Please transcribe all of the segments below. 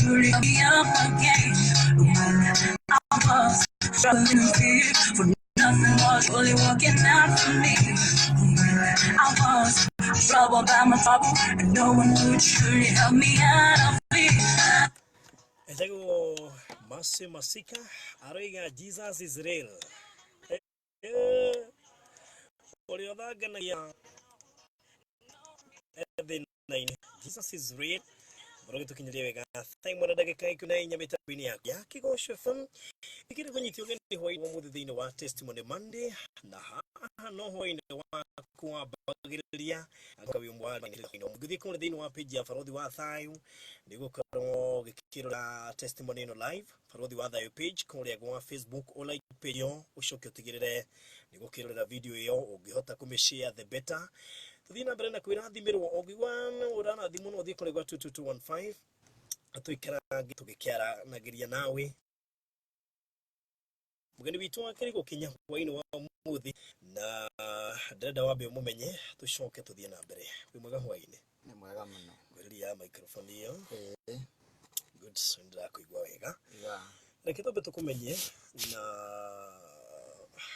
truly help me up again. When I was struggling in fear, for nothing was really working out for me. When I was troubled by my trouble, and no one would truly help me out of it. Etagwo Mercy Masika aroiga Jesus is real. Eh, ũrĩa ũthanganagia thĩna-inĩ. Jesus is real. Mũrogĩ tũkinyĩrie wega thaa ĩmwe na ndagĩka 14 mĩtambo-inĩ yaku ya Kĩgoco FM ikĩrĩ kũnyitio ũgeni hwaĩ wa ũmũthĩ thĩinĩ wa Testimony Monday, na haha no hwaĩ-inĩ waku wambagĩrĩria ngũthiĩ kũrĩa thĩinĩ wa page ya Barothi wa Thayũ nĩgũkorwo ũgĩkĩrora testimony ĩno live, Barothi wa Thayũ page kũrĩa gwa Facebook, ũ like page ĩyo, ũcoke ũtigĩrĩre nĩgũkĩrorera video ĩyo, ũngĩhota kũmĩ share the better. Tũthiĩ na mbere na kwĩrathimĩrwo. Ũngĩigua ũrarathimwo no ũthiĩ kũrĩa gwa 22215 tũikarange tũgĩkĩaranagĩria nawe. Mũgeni witũ akĩrĩ gũkinya hwaĩ-inĩ wa ũmũthĩ, na ndĩrenda wambe ũmũmenye tũcoke tũthiĩ na mbere. Wĩ mwega hwaĩ-inĩ? Nĩ mwega mũno. Ngwĩrĩria microphone ĩyo. Ĩĩ. Good, nĩndĩrakũigua wega. Reke twambe tũkũmenye, na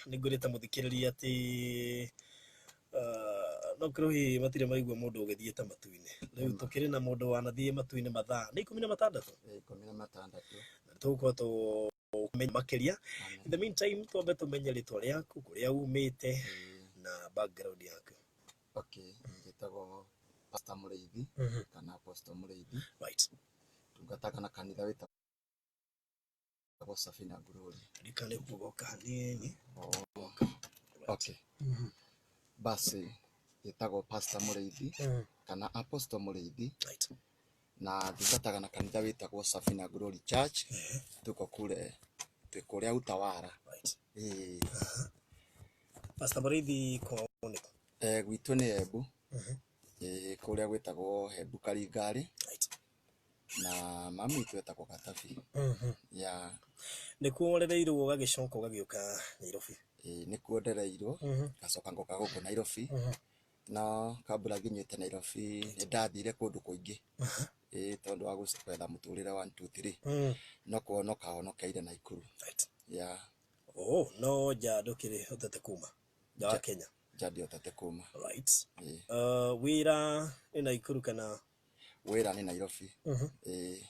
nĩngwĩrĩte mũthikĩrĩria atĩ no kĩrwo hihi matirĩ maigua mũndũ ũgĩthiĩte matu-inĩ. Rĩu tũkĩrĩ na mũndũ wanathiĩ matu-inĩ mathaa nĩ 16. 16. Na tũgũkorwo tũkĩmenya makĩria. In the meantime, twambe tũmenye rĩtwa rĩaku, kũrĩa umĩte na background yaku. Okay, njĩtagwo Pastor Mũrĩithi kana Apostle Mũrĩithi. Tungataga na kanitha wĩtagwo Safina Glory. Ririkana nĩ kugoka hanini. Oh. Okay. Basi njĩtagwo Pastor Mũrĩithi kana Apostle Mũrĩithi na ndungataga na kanitha wĩtagwo Safina Glory Church. Tuko kule, twĩ kũrĩa Utawala. Ĩĩ. Pastor Mũrĩithi, kwao nĩ kũ? Gwitũ nĩ Embu. Ĩĩ, kũrĩa gwĩtagwo Embu Karingarĩ. Na mami witũ etagwo Gatabi. Yeah. Nĩkuo ũrereirwo ũgagĩcoka ũgagĩũka Nairobi? Ĩĩ, nĩkuo ndereirwo ngacoka ngoka gũkũ Nairobi. No kabla nginyĩte Nairobi nĩ ndathire kũndũ kũingĩ. Ĩĩ, tondũ wa gwetha mũtũrĩre 1 2 3. No kũhonoka honokeire Naikuru. Yeah. Oh, no nja ndũkĩrĩ hotete kuma nja wa Kenya? Nja ndihotete kuma. Ĩĩ. Wĩra nĩ Naikuru kana? Wĩra nĩ Nairobi. Ĩĩ.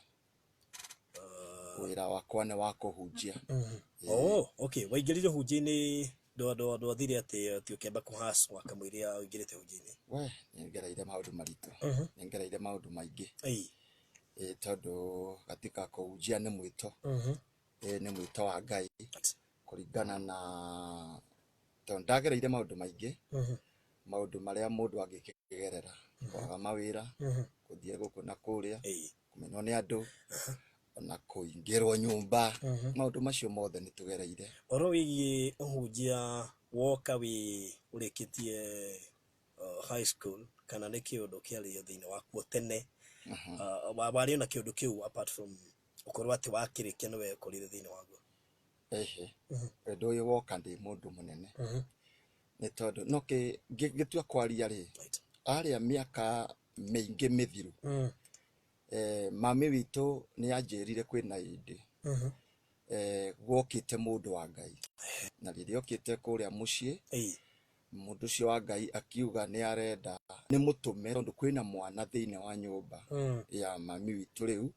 Wĩra wakwa nĩ wa kũhunjia. Oh, okay. Waingĩrire ũhunjia-inĩ, ndwathire atĩ ũkĩamba kũhacwo kamũira ũingĩrĩte ũhunjia-inĩ? We, nĩ ngereire maũndũ maritũ. Nĩ ngereire maũndũ maingĩ. Ĩĩ, tondũ katika kũhunjia nĩ mwĩto. Ĩĩ, nĩ mwĩto wa Ngai kũringana na tondũ ndagereire maũndũ maingĩ, maũndũ marĩa mũndũ angĩkĩgerera, kwaga mawĩra, gũthiĩ gũkũ na kũrĩa, kũmenwo nĩ andũ, ona kũingĩrwo nyũmba, maũndũ macio mothe nĩ tũgereire. Ũhoro wĩgiĩ ũhunjia woka wĩ ũrĩkĩtie high school kana nĩ kĩũndũ kĩarĩ thĩinĩ waku tene? Warĩ na kĩũndũ kĩu apart from ũkorwo atĩ wakĩrĩkia nĩ wekorire thĩinĩ waguo? Ehe, ũndũ ũyũ woka ndĩ mũndũ mũnene, nĩ tondũ no ngĩtua kwaria rĩ, arĩa mĩaka mĩingĩ mĩthiru, mami witũ nĩ anjĩrire kwĩna hĩndĩ gwokĩte mũndũ wa Ngai, na rĩrĩa okĩte kũrĩa mũciĩ, mũndũ ũcio wa Ngai akiuga nĩ arenda nĩ mũtũme tondũ kwĩna mwana thĩinĩ wa nyũmba ya mami witũ rĩu,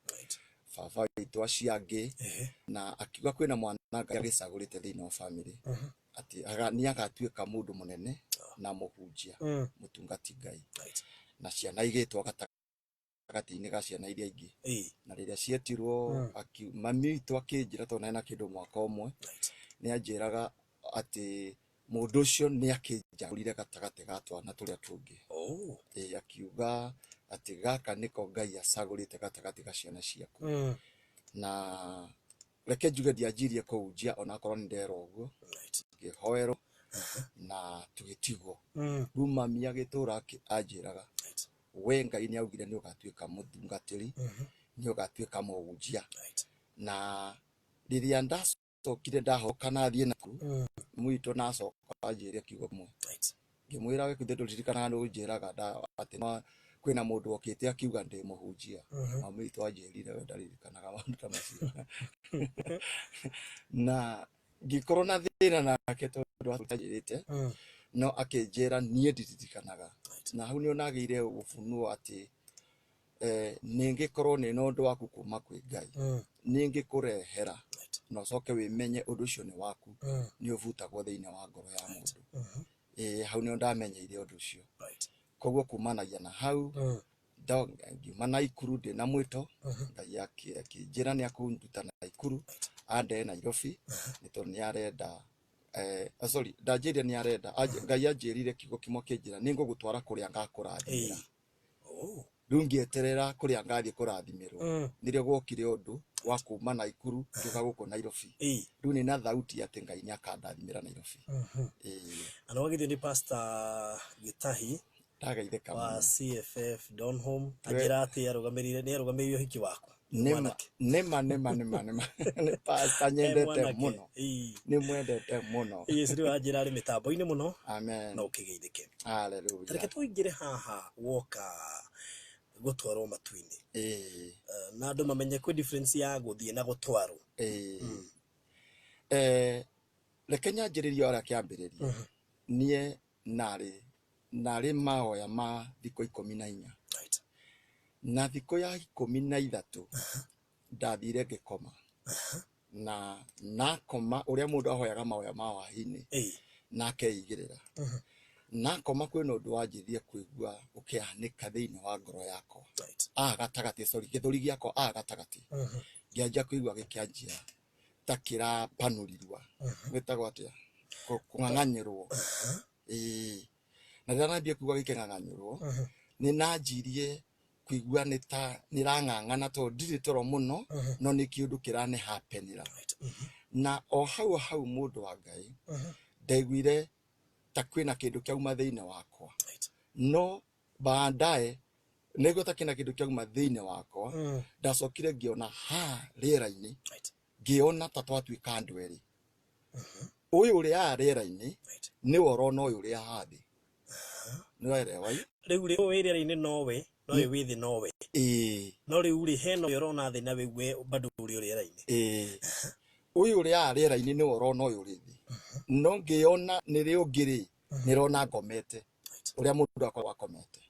baba witũ acio angĩ, na akiuga kwĩna mwana Ngai agĩcagũrĩte thĩinĩ wa family atĩ nĩ agatuĩka mũndũ mũnene na mũhunjia, mũtungati Ngai, na ciana igĩtwo gatagatĩ-inĩ ga ciana iria ingĩ. Na rĩrĩa cietirwo, mami witũ akĩnjĩra tondũ nĩ na kĩndũ mwaka ũmwe, nĩ anjĩraga atĩ mũndũ ũcio nĩ akĩnjagũrire gatagatĩ ga twana tũrĩa tũngĩ. Ĩĩ, akiuga atĩ gaka nĩko Ngai acagũrĩte gatagatĩ ga ciana ciaku. Na reke njuge ndianjirie kũhunjia onakorwo nĩ nderwo ũguo, ngĩhoerwo na tũgĩtigwo. Rĩu mami agĩtũra anjĩraga, we Ngai nĩ augire nĩ ũgatuĩka mũtungatĩri, nĩ ũgatuĩka mũhunjia. Na rĩrĩa ndacokire ndahoka na thiĩ naku mwitũ, nacoka anjĩre kiugo kĩmwe, ngĩmwĩra we githĩ ndũririkanaga nĩ ũnjĩraga atĩ Kwĩna mũndũ okĩte akiuga ndĩ mũhunjia. Mami witũ anjĩrire we ndaririkanaga maũndũ ta macio. Na ngĩkorwo na thĩna nake tondũ atanjĩrĩte, no akĩnjĩra niĩ ndiririkanaga. Na hau nĩho nagĩire ũbunuo atĩ nĩ ngĩkorwo nĩ na ũndũ waku kuma kwĩ Ngai, nĩ ngĩkũrehera na ũcoke wĩmenye ũndũ ũcio nĩ waku, nĩ ũbutagwo thĩinĩ wa ngoro ya mũndũ. Hau nĩho ndamenyeire ũndũ ũcio. Koguo kumanagia na hau ngiuma Naikuru ndĩna mwĩto, Ngai akĩnjĩra nĩ akũnduta Naikuru andehe Nairobi, nĩ tondũ nĩ arenda sorry, ndanjĩrire nĩ arenda, Ngai anjĩrire kiugo kĩmwe akĩnjĩra nĩ ngũgũtwara kũrĩa ngakũrathimĩra. Rĩu ngĩeterera kũrĩa ngathiĩ kũrathimĩrwo, nĩrĩo gwokire ũndũ wa kuma Naikuru ngĩũka gũkũ Nairobi. Rĩu nĩ na thauti atĩ Ngai nĩ akandathimĩra Nairobi. Na nĩ wagithio nĩ Pastor Gĩtahi Ndageithĩka wa mũno. CFF Donholm, anjĩra atĩ arũgamĩrĩire, nĩ arũgamĩrĩire ũhiki waku. Nĩma Mwanake. nĩma nĩma nĩma nĩma, nĩ pastor nyendete Mwanake. mũno. Nĩ mwendete mũno. Yes, rĩu anjĩra arĩ mĩtambo-inĩ mũno. Amen. Na ũkĩgeithĩke. Hallelujah. Tareke tũingĩre haha woka gũtwarwo matu-inĩ. Na andũ mamenye kwĩ difference ya gũthiĩ na gũtwarwo. Reke nyanjĩrĩrie o harĩa kĩambĩrĩria. Niĩ narĩ mahoya ma thikũ 14. Na thikũ ya 13 ndathire ngĩkoma. Na nakoma ũrĩa mũndũ ahoyaga mahoya ma hwaĩ-inĩ, na akeigĩrĩra. Nakoma kwĩna ũndũ wanjĩrire kũigua ũkĩhanĩka thĩinĩ wa ngoro yakwa. Haha gatagatĩ, sorry, gĩthũri gĩakwa haha gatagatĩ. Ngĩanjia kũigua gĩkĩanjia ta kĩrapanũrirwa. Gwĩtagwo atĩa? Kũng'ang'anyũrwo. Na rĩrĩa nambia kũigua gĩkĩng'ang'anyũrwo, nĩ nanjirie kũigua nĩ ta nĩrang'ang'ana tondũ ndirĩ toro mũno, no nĩ kĩũndũ kĩrane happen-ĩra. Na o hau hau mũndũ wa Ngai, ndaiguire ta kwĩna kĩndũ kĩauma thĩinĩ wakwa. No baadaye nĩguo ta kĩna kĩndũ kĩauma thĩinĩ wakwa, ndacokire ngĩona ha rĩera-inĩ, ngĩona ta twatuĩka andũ erĩ. Ũyũ ũrĩ haha rĩera-inĩ nĩwe ũrona ũyũ ũrĩ haha thĩ. Nĩwaelewa ĩ? Rĩu rĩ, ũyũ wĩ rĩera-inĩ nowe, na ũyũ wĩ thĩ nowe. No rĩu rĩ, hena ũyũ ũrona thĩ na we bado ũrĩ o rĩera-inĩ. Ũyũ ũrĩ haha rĩera-inĩ nĩwe ũrona ũyũ ũrĩ thĩ. No ngĩona nĩrĩ ũngĩ rĩ, nĩrona ngomete. Ũrĩa mũndũ akoragwo akomete.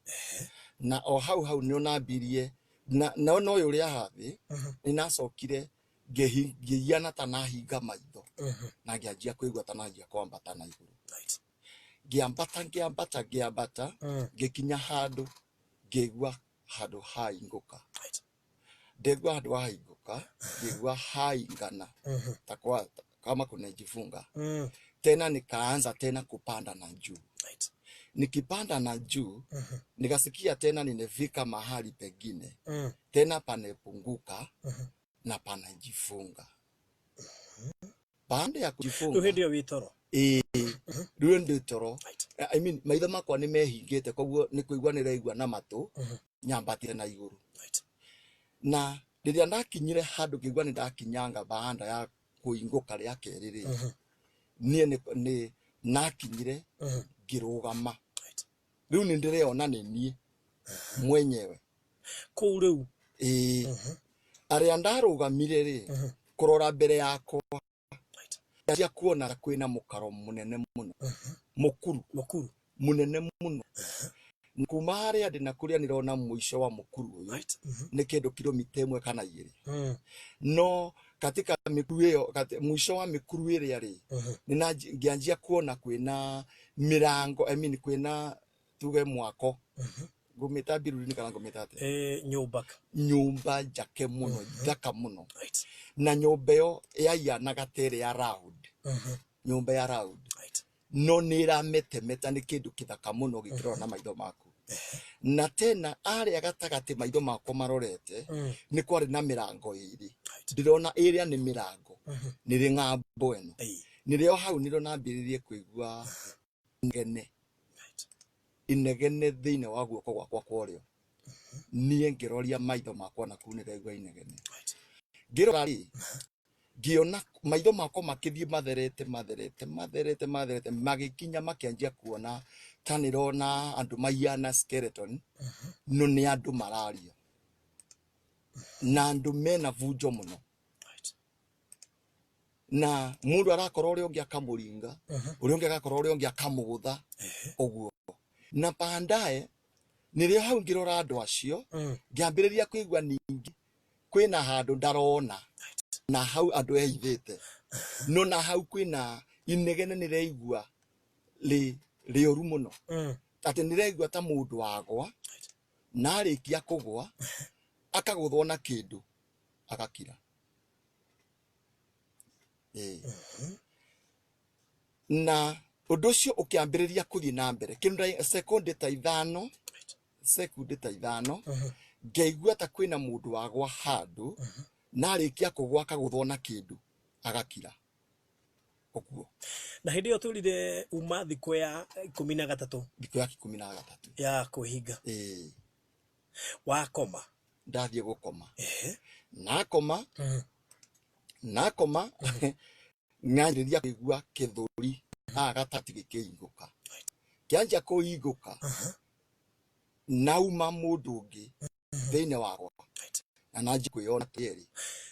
Na o hau hau nĩ onambirie, na na ũyũ ũrĩ haha thĩ, nĩ nacokire ngĩhiana ta nahinga maitho. Na ngĩanjia kũigua ta nanjia kwambata na igũrũ. Ngĩambata, ngĩambata, ngĩambata, ngĩkinya handũ, ngĩigua handũ haingũka. Ndegua handũ haingũka, ngĩigua haingana, ta kwa, kama kunajifunga. Tena nikaanza tena kupanda na juu. Nikipanda na juu, nikasikia tena nimefika mahali pengine. Tena panepunguka na panajifunga. Baada ya kujifunga, Rĩu hĩndĩ ĩyo wĩ toro? Ĩĩ, rĩu ndĩ toro. I mean, maitho makwa nĩ mehingĩte, koguo nĩ kũigua nĩraigua na matũ, nyambatĩte na igũrũ. Na rĩrĩa ndakinyire handũ ngĩigua nĩ ndakinyanga baada ya kũingũka rĩa kerĩ rĩ, niĩ nĩ nakinyire ngĩrũgama. Rĩu nĩ ndĩreyona nĩ niĩ mwenyewe. Kũu rĩu? Ĩĩ. Arĩa ndarũgamire rĩ, kũrora mbere yakwa, ndanjia kuona kwĩna mũkaro mũnene mũno. Mũkuru. Mũkuru. Mũnene mũno. Kuma harĩa ndĩ na kũrĩa nĩrona mũico wa mũkuru ũyũ, nĩ kĩndũ kilomita 1 kana 2. No katika mĩkuru ĩyo, mũico wa mĩkuru ĩrĩa rĩ, ngĩanjia kuona kwĩna mĩrango, I mean, kwĩna tuge mwako. Ngũmĩta mbiruri kana ngũmĩta atĩa? Nyũmba. Nyũmba njake mũno, thaka mũno. Na nyũmba ĩyo yaiyanaga ta ĩrĩ ya round. Nyũmba ya round. No nĩ ĩrametemeta, nĩ kĩndũ kĩthaka mũno ũgĩkĩrora na maitho maku. Na tena arĩa gatagatĩ maitho makwa marorete, nĩ kwarĩ na mĩrango ĩrĩ. Ndĩrona ĩrĩa nĩ mĩrango, nĩrĩ ng'ambo ĩno. Nĩrĩo hau nĩrĩo nambĩrĩrie kũigua inegene. Inegene thĩinĩ wa guoko gwakwa kwa ũrĩo. Niĩ ngĩroria maitho makwa na kũu nĩraigua inegene. Ngĩrora rĩ, ngĩona maitho makwa makĩthiĩ matherete, matherete, matherete, matherete, magĩkinya makĩanjia kuona Ta nĩrona andũ mahiana skeleton, no nĩ andũ mararia na andũ mena bunjo mũno. Na mũndũ arakora ũrĩa ũngĩ akamũringa, ũrĩa ũngĩ agakora ũrĩa ũngĩ akamũgũtha ũguo. Na baadaye nĩrĩo hau ngĩrora andũ acio, ngĩambĩrĩria kũigua ningĩ kwĩna handũ ndarona na hau andũ ehithĩte, no na hau kwĩna inegene nĩreigua rĩũru mũno, atĩ nĩreigua ta mũndũ wagwa na arĩkia kũgwa akagũthwo na kĩndũ agakira. Ĩĩ. Na ũndũ ũcio ũkĩambĩrĩria kũthiĩ na mbere kĩndũ ta sekondi ta ithano, sekondi ta ithano, ngĩigua ta kwĩna mũndũ wagwa handũ na arĩkia kũgwa akagũthwo na kĩndũ agakira ũguo. Na hĩndĩ ĩyo twĩrire uma thikũ ya 13. Thikũ ya 13. Ya kwĩhinga. Ĩĩ. Wakoma? Ndathiĩ gũkoma. Nakoma, nakoma ng'anjĩrĩria kũigua kĩthũri haha gatagatĩ gĩkĩhingũka, kĩanjia kũhingũka nauma mũndũ ũngĩ thĩinĩ wakwa na nanjia kwĩyona tĩerĩ.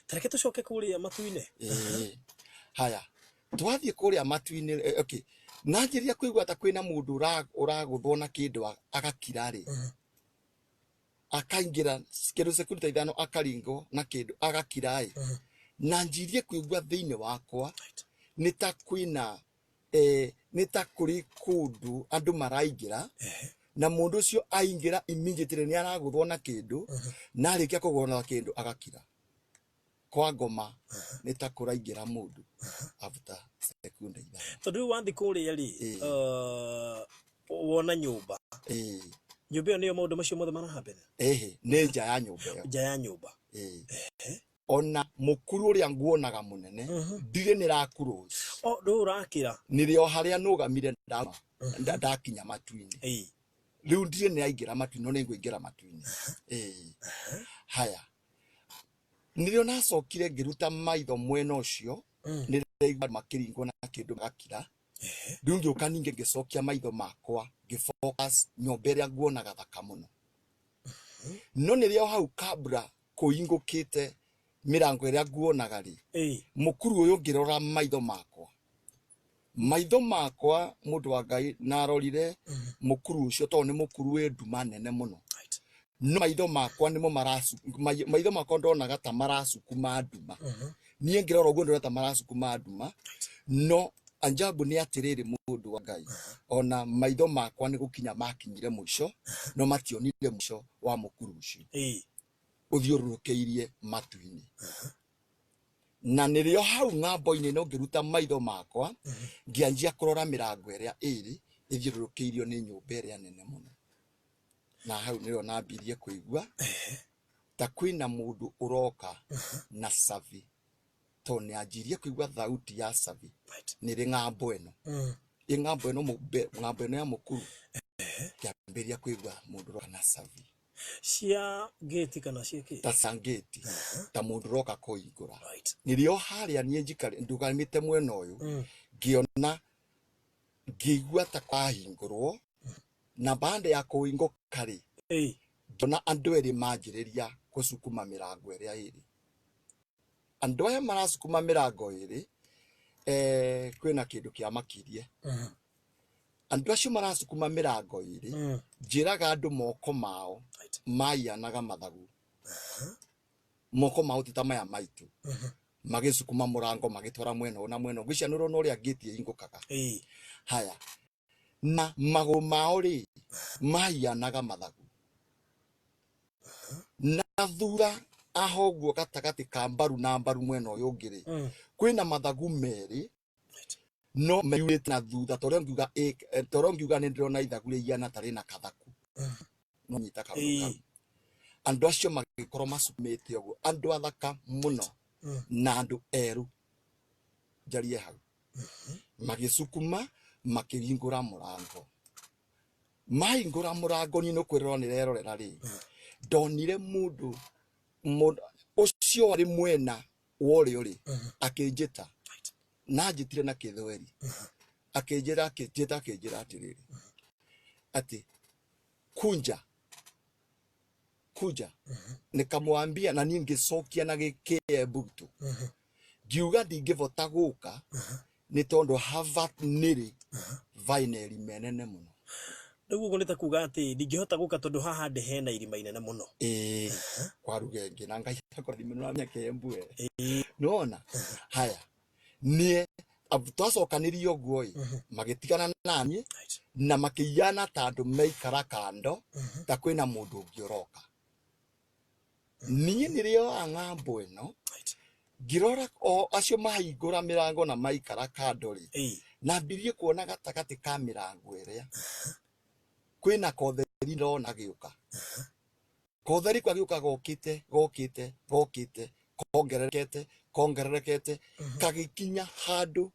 Tareke tũcoke kũrĩa matu-inĩ. Ĩĩ. Haya, twathiĩ kũrĩa matu-inĩ, okay, nanjĩrĩria kũigua ta kwĩna mũndũ ũragũthwo na kĩndũ agakira rĩ, akaingĩra kĩndũ sekunde ta ithano akaringwo na kĩndũ agakira ĩ, na njirie kũigua thĩinĩ wakwa nĩ ta kwĩna nĩ ta kũrĩ kũndũ andũ maraingĩra, na mũndũ ũcio aingĩra immediately nĩ aragũthwo na kĩndũ, na arĩkia kũgũthwo na kĩndũ agakira. Kwa ngoma nĩ ta kũraingĩra mũndũ after sekunde ithano. Tondũ rĩu wathiĩ kũrĩa rĩ, wona nyũmba. Nyũmba ĩyo nĩyo maũndũ macio mothe mara happen? Ĩhĩ, nĩ nja ya nyũmba ĩyo. Nja ya nyũmba. Ĩĩ. Ona mũkuru ũrĩa nguonaga mũnene, ndirĩ nĩ ra close. O, rĩu ũrakĩra? Nĩrĩo harĩa nũgamire ndakinya matu-inĩ. Rĩu ndirĩ nĩ aingĩra matu-inĩ, no nĩ ngũingĩra matu-inĩ. Ĩĩ. Haya. Nĩrĩo nacokire ngĩruta maitho mwena ũcio, nĩndĩraigua makĩringwo na kĩndũ magakira. Rĩu ngĩũka ningĩ ngĩcokia maitho makwa, ngĩ focus nyũmba ĩrĩa nguonaga thaka mũno. No nĩrĩo hau kabla kũhingũkĩte mĩrango ĩrĩa nguonaga rĩ, mũkuru ũyũ ngĩrora maitho makwa. Maitho makwa mũndũ wa Ngai narorire mũkuru ũcio tondũ nĩ mũkuru wĩ nduma nene mũno. No maitho makwa nĩmo maitho makwa ndonaga ta maracukuma nduma. Niĩ ngĩrora ũguo ndona ta maracukuma nduma. No anjabu nĩ atĩrĩrĩ mũndũ wa Ngai, ona maitho makwa nĩ gũkinya makinyire mũico, no mationire mũico wa mũkuru ũcio. Ũthiũrũrũkĩirie matu-inĩ. Na nĩrĩo hau ng'ambo-inĩ no ngĩruta maitho makwa, ngĩanjia kũrora mĩrango ĩrĩa ĩrĩ ĩthiũrũrũkĩirio nĩ nyũmba ĩrĩa nene mũno. Na hau nĩrĩo nambirie kũigua ta kwĩna mũndũ ũroka na cabi, tondũ nĩanjirie kũigua thauti ya cabi nĩrĩ ng'ambo ĩno. Ĩ ng'ambo ĩno ng'ambo ĩno ya mũkuru, ngĩambĩrĩria kũigua mũndũ ũroka na cabi. Cia gate kana cia kĩ? Ta cia gate, ta mũndũ ũroka kũhingũra. Nĩrĩo harĩa niĩ ndũgamĩte mwena ũyũ, ngĩona ngĩigua ta kwahingũrwo, na baada ya kũhingũka rĩ, ngĩona andũ erĩ manjĩrĩria gũcukuma mĩrango ĩrĩa ĩrĩ. Andũ aya maracukuma mĩrango ĩrĩ, kwĩna kĩndũ kĩamakirie. Andũ acio maracukuma mĩrango ĩrĩ, njĩraga andũ moko mao maianaga mathagu. Moko mao ti ta maya maitũ. Magĩcukuma mũrango magĩtwara mwena ũyũ na mwena ũyũ. Ngwĩciria nĩ ũrona ũrĩa ngĩti ĩhingũkaga. Haya. Na magũrũ mao rĩ, maianaga mathagu. Na thutha aho ũguo gatagatĩ ka mbaru na mbaru mwena ũyũ ũngĩ rĩ, kwĩna mathagu merĩ, no meyurĩte na thutha, ta ũrĩa ũngiuga, ta ũrĩa ũngiuga nĩ ndĩrona ithagu rĩhiana ta rĩna kathaku. No nyita kaũndũ kau. Andũ acio magĩkorwo macukumĩte ũguo, andũ athaka mũno na andũ erũ, njarie hau. Magĩcukuma makĩhingũra mũrango. Mahingũra mũrango niĩ nĩ kwĩrora nĩrerorera rĩ, ndonire mũndũ ũcio warĩ mwena wa ũrĩo rĩ, akĩnjĩta. Na anjĩtire na Gĩthweri. Akĩnjĩra, akĩnjĩta, akĩnjĩra atĩrĩrĩ, Atĩ kunja kuja. Nikamwambia na niĩ ngĩcokia na gĩkĩembutu, ngiuga ndingĩbota gũka nĩ tondũ hava nĩrĩ vaina irima inene mũno. Rĩu ũguo nĩ ta kuga atĩ ndingĩhota gũka tondũ haha ndĩ hena irima inene mũno. Ĩĩ, kwa rugenge na Ngai akũrathime, nĩũramenya Kĩembu we. Nĩwona haya niĩ twacokanĩria ũguo ĩ, magĩtigana naniĩ na makĩiyana ta andũ maikara kando ta kwĩna mũndũ ũngĩ ũroka. Niĩ nĩrĩo ng'ambo ĩno ngĩrora o acio mahingũra mĩrango na maikara kando rĩ, nambirie kuona gatagatĩ ka mĩrango ĩrĩa kwĩna kotheri ndona gĩũka, kotheri kagĩũka gokĩte gokĩte gokĩte kongererekete kongererekete, kagĩkinya handũ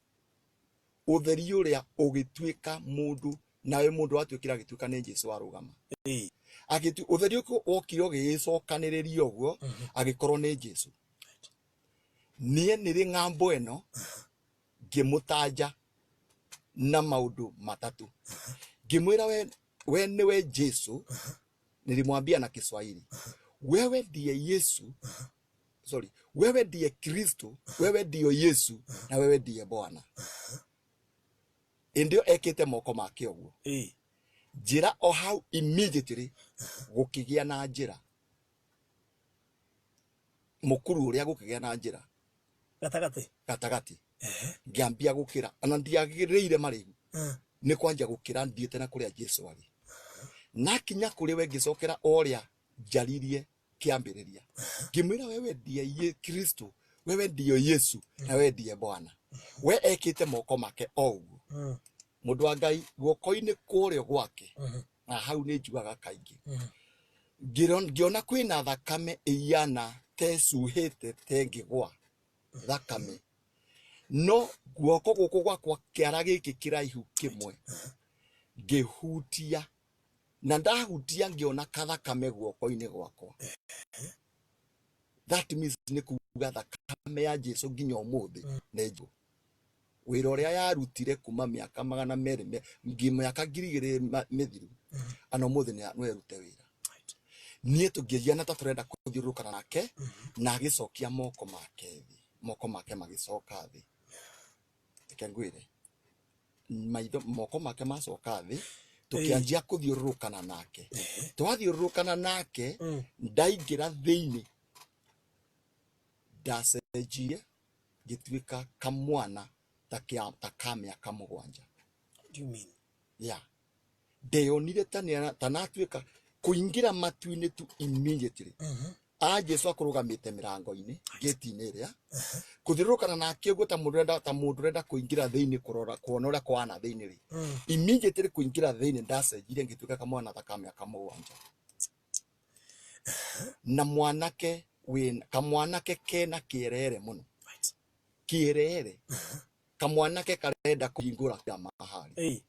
ũtheri ũrĩa ũgĩtuĩka mũndũ, nawe mũndũ watuĩkire agĩtuĩka nĩ Jesu arũgama. Ũtheri ũcio wokire ũgĩĩcokanĩrĩria ũguo, agĩkorwo nĩ Jesu. Niĩ nĩrĩ ng'ambo ĩno ngĩmũtanja na maũndũ matatũ, ngĩmwĩra we nĩwe Jesu. Nilimwambia na Kiswahili, wewe ndiye Yesu, sorry, wewe ndiye Kristo, wewe ndiyo Yesu na wewe ndiye Bwana. Ĩndĩ ĩyo ekĩte moko make ũguo, njĩra o hau immediately gũkĩgĩa na njĩra mũkuru ũrĩa, gũkĩgĩa na njĩra gatagatĩ. Gatagatĩ ngĩambia gũkĩra, ona ndiagĩrĩire marĩgu nĩ kwanja gũkĩra ndiĩte na kũrĩa Jesu arĩ. Nakinya kũrĩ we ngĩcokera o ũrĩa njaririe kĩambĩrĩria, ngĩmwĩra wewe ndiye Kristo, wewe ndiyo Yesu na wewe ndiye Bwana. We ekĩte moko make o ũguo, mũndũ wa Ngai, guoko-inĩ kũrĩo gwake, na hau nĩ njugaga kaingĩ, ngĩona kwĩna thakame ĩiyana tecuhĩte tengĩgwa thakame, no guoko gũkũ gwakwa kĩara gĩkĩ kĩraihu kĩmwe ngĩhutia, na ndahutia ngĩona kathakame guoko-inĩ gwakwa. That means nĩ kuga thakame ya Jesu nginya ũmũthĩ nĩ njũ wĩra ũrĩa yarutire kuma mĩaka 200 mĩaka 2000 mĩthiru, ana ũmũthĩ no ĩrute wĩra. Niĩ tũngĩgiana ta tũrenda kũthiũrũrũkana nake, na agĩcokia moko make thĩ, moko make magĩcoka thĩ. Reke ngwĩre, maitho moko make macoka thĩ, tũkĩanjia kũthiũrũrũkana nake. Twathiũrũrũkana nake, ndaingĩra thĩinĩ, ndacenjirie ngĩtuĩka kamwana ta ka mĩaka 7. What do you mean? Yeah, ndeyonire ta natuĩka kũingĩra matu-inĩ tu immediately. A Jesu akũrũgamĩte mĩrango-inĩ, gate-inĩ ĩrĩa kũthiũrũrũkana nake ũguo ta mũndũ ũrenda kũingĩra thĩinĩ kũrora kuona ũrĩa kwana thĩinĩ rĩ, immediately kũingĩra thĩinĩ ndacenjirie ngĩtuĩka kamwana ta ka mĩaka 7 na mwanake wĩna kamwanake kena kĩerere mũno. Kĩerere kamwanake karenda kũhingũra kĩa mahari.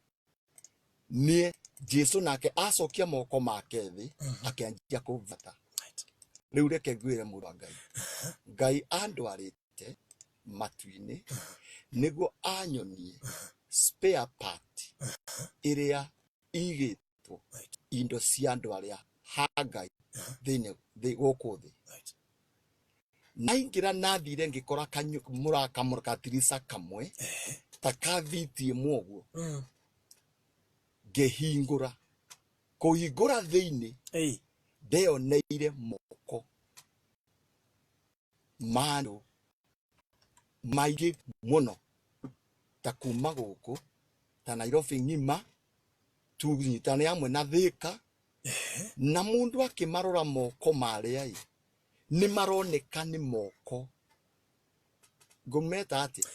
Niĩ Jesu nake acokia moko make thĩ, akĩanjia kũbata. Rĩu reke ngwĩre, mũndũ wa Ngai, Ngai andwarĩte matu-inĩ nĩguo anyonie spare part ĩrĩa igĩtwo indo cia andũ arĩa ha Ngai thĩinĩ gũkũ thĩ. Naingĩra nathire ngĩkora mũraka gatirica kamwe ta ka viti ĩmwe ũguo. Ngĩhingũra, kũhingũra thĩinĩ ndeyoneire moko ma andũ maingĩ mũno, ta kuma gũkũ ta Nairobi ng'ima, tunyitane hamwe na Thĩka, na mũndũ akĩmarora moko marĩa ĩ nĩ maroneka nĩ moko ngũmeta atĩa?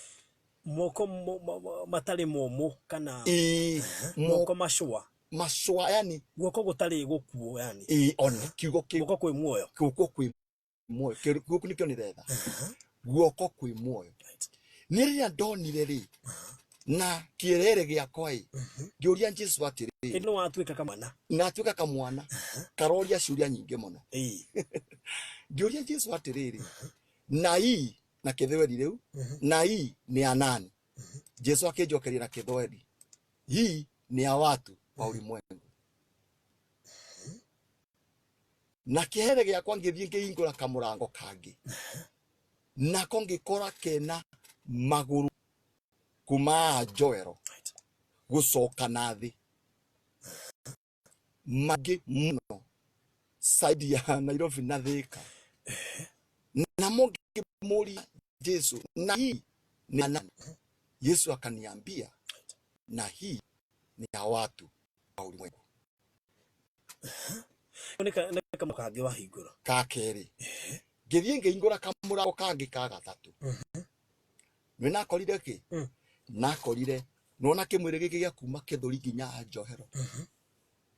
Moko matarĩ momũ kana? Ĩĩ. Moko macũa. Macũa yani. Guoko gũtarĩ gũkuũ yani. Ĩĩ, ona kiugo kĩu. Guoko kwĩ muoyo. Guoko kwĩ muoyo. Guoko nĩkĩo nĩretha, guoko kwĩ muoyo. Nĩ rĩrĩa ndonire rĩ na kĩrere gĩakwa ĩ, ngĩũria Jesu atĩrĩrĩ. Ĩndĩ nĩ watuĩka kamwana. Natuĩka kamwana karoria ciũria nyingĩ mũno. Ngĩũria Jesu atĩrĩrĩ, na hii na kĩthweri rĩu, na hii nĩ ya nani? Jesu akĩnjokeria na kĩthweri, hii ni ya watu wa ulimwengu. Na kĩhere gĩakwa ngĩthiĩ ngĩhingũra kamũrango kangĩ, nako ngĩkora kena magũrũ kuma njoero gũcoka na thĩ maingĩ mũno side ya Nairobi na Thika. Namo ngĩmũria Jesu, na hii ni ya nani? Yesu akaniambia, na hii ni ya watu wa ulimwengu. Nĩ kamũrango kangĩ wahingũra. Ka kerĩ ngĩthiĩ ngĩhingũra kamũrango kangĩ ka gatatũ. Nĩ nakorire kĩ? Nakorire nona kĩmwĩrĩ gĩkĩ gĩa kuma kĩthũri nginya njohero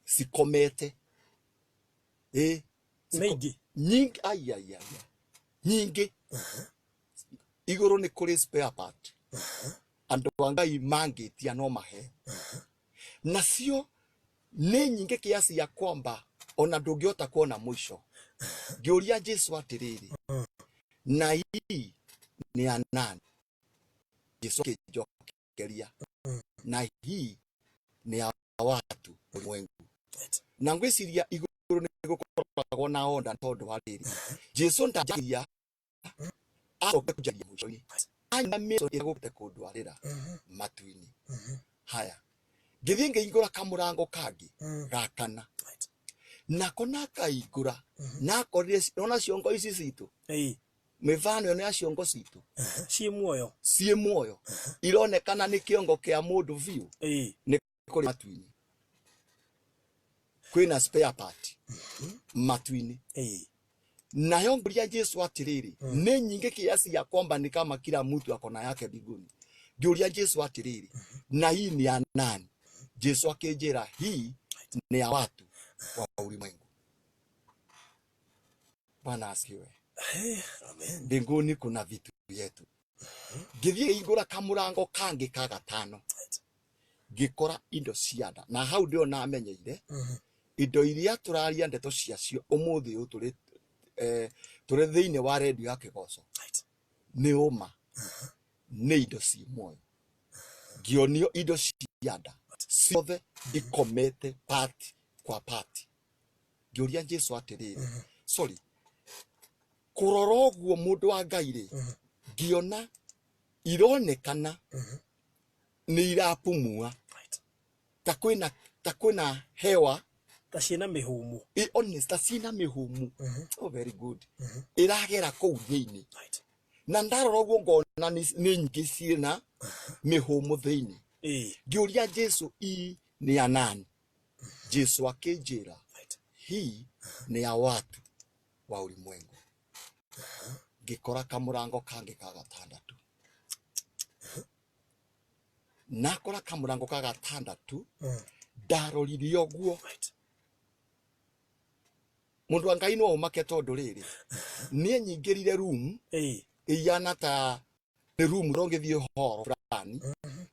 cikomete ĩ. Nĩ ingĩ. Nyingĩ, ai ai ai ai. Nyingĩ. Igũrũ nĩ kũrĩ spare part, andũ a Ngai mangĩtia no mahe nacio nĩ nyingĩ kiasi ya kwamba ona ndũngĩhota kuona mũico. Ngĩũria Jesu atĩrĩrĩ, na hii nĩ ya nani? Jesu akĩnjokeria, na hii nĩ ya watu ulimwengu. Na ngwĩciria igũrũ nĩ gũkoragwo na onda, tondũ wa rĩrĩ, Jesu ndanjagia, acoke kũnjaria mũico-inĩ anyua mĩco ĩgũkĩte kũndwarĩra matu-inĩ. Haya, ngĩthiĩ ngĩhingũra kamũrango kangĩ ga kana. Nako nakaingũra nakorire nona ciongo ici citũ, mĩbano ĩno ya ciongo citũ ciĩ muoyo. Ciĩ muoyo, ironekana nĩ kĩongo kĩa mũndũ biũ. Nĩ kũrĩ matu-inĩ kwĩna spare part matu-inĩ. Nayo ngũria Jesu atĩrĩrĩ, nĩ nyingĩ kiasi ya kwamba ni kama kila mtu ako na yake mbinguni. Ngĩũria Jesu atĩrĩrĩ, na hii ni ya nani? Jesu akĩnjĩra, hii ni ya watu wa ulimwengu. Bwana asifiwe. Amen. Mbinguni kuna vitu yetu. Ngĩthiĩ ngĩhingũra kamũrango kangĩ ka gatano, ngĩkora indo cia nda, na hau ndĩo namenyeire indo iria tũraria ndeto ciacio ũmũthĩ ũyũ tũrĩ tũrĩ thĩinĩ wa redio ya Kĩgoco. Nĩ ũma nĩ indo ciĩ muoyo. Ngĩonio indo cia nda ciothe ikomete part kwa part. Ngĩũria Jesu atĩrĩrĩ, sorry, kũrora ũguo mũndũ wa Ngai rĩ, ngĩona ironekana nĩ irapumua ta kwĩna hewa. Ta ciĩna mĩhũmũ. Honest, ta ciĩna mĩhũmũ. Oh, very good. Ĩragera kũu thĩinĩ. Na ndarora ũguo ngona nĩ nyingĩ ciĩna mĩhũmũ thĩinĩ. Ngĩũria Jesu, hii ni ya nani? Jesu akĩnjĩra, hii ni ya watu wa ulimwengu. Ngĩkora kamũrango kangĩ ka gatandatũ. Nakora kamũrango ka gatandatũ, ndarorire ũguo, mũndũ wa Ngai no ũmake, tondũ rĩrĩ, niĩ nyingĩrire room ĩiyana ta nĩ room ũngĩthiĩ horo fulani,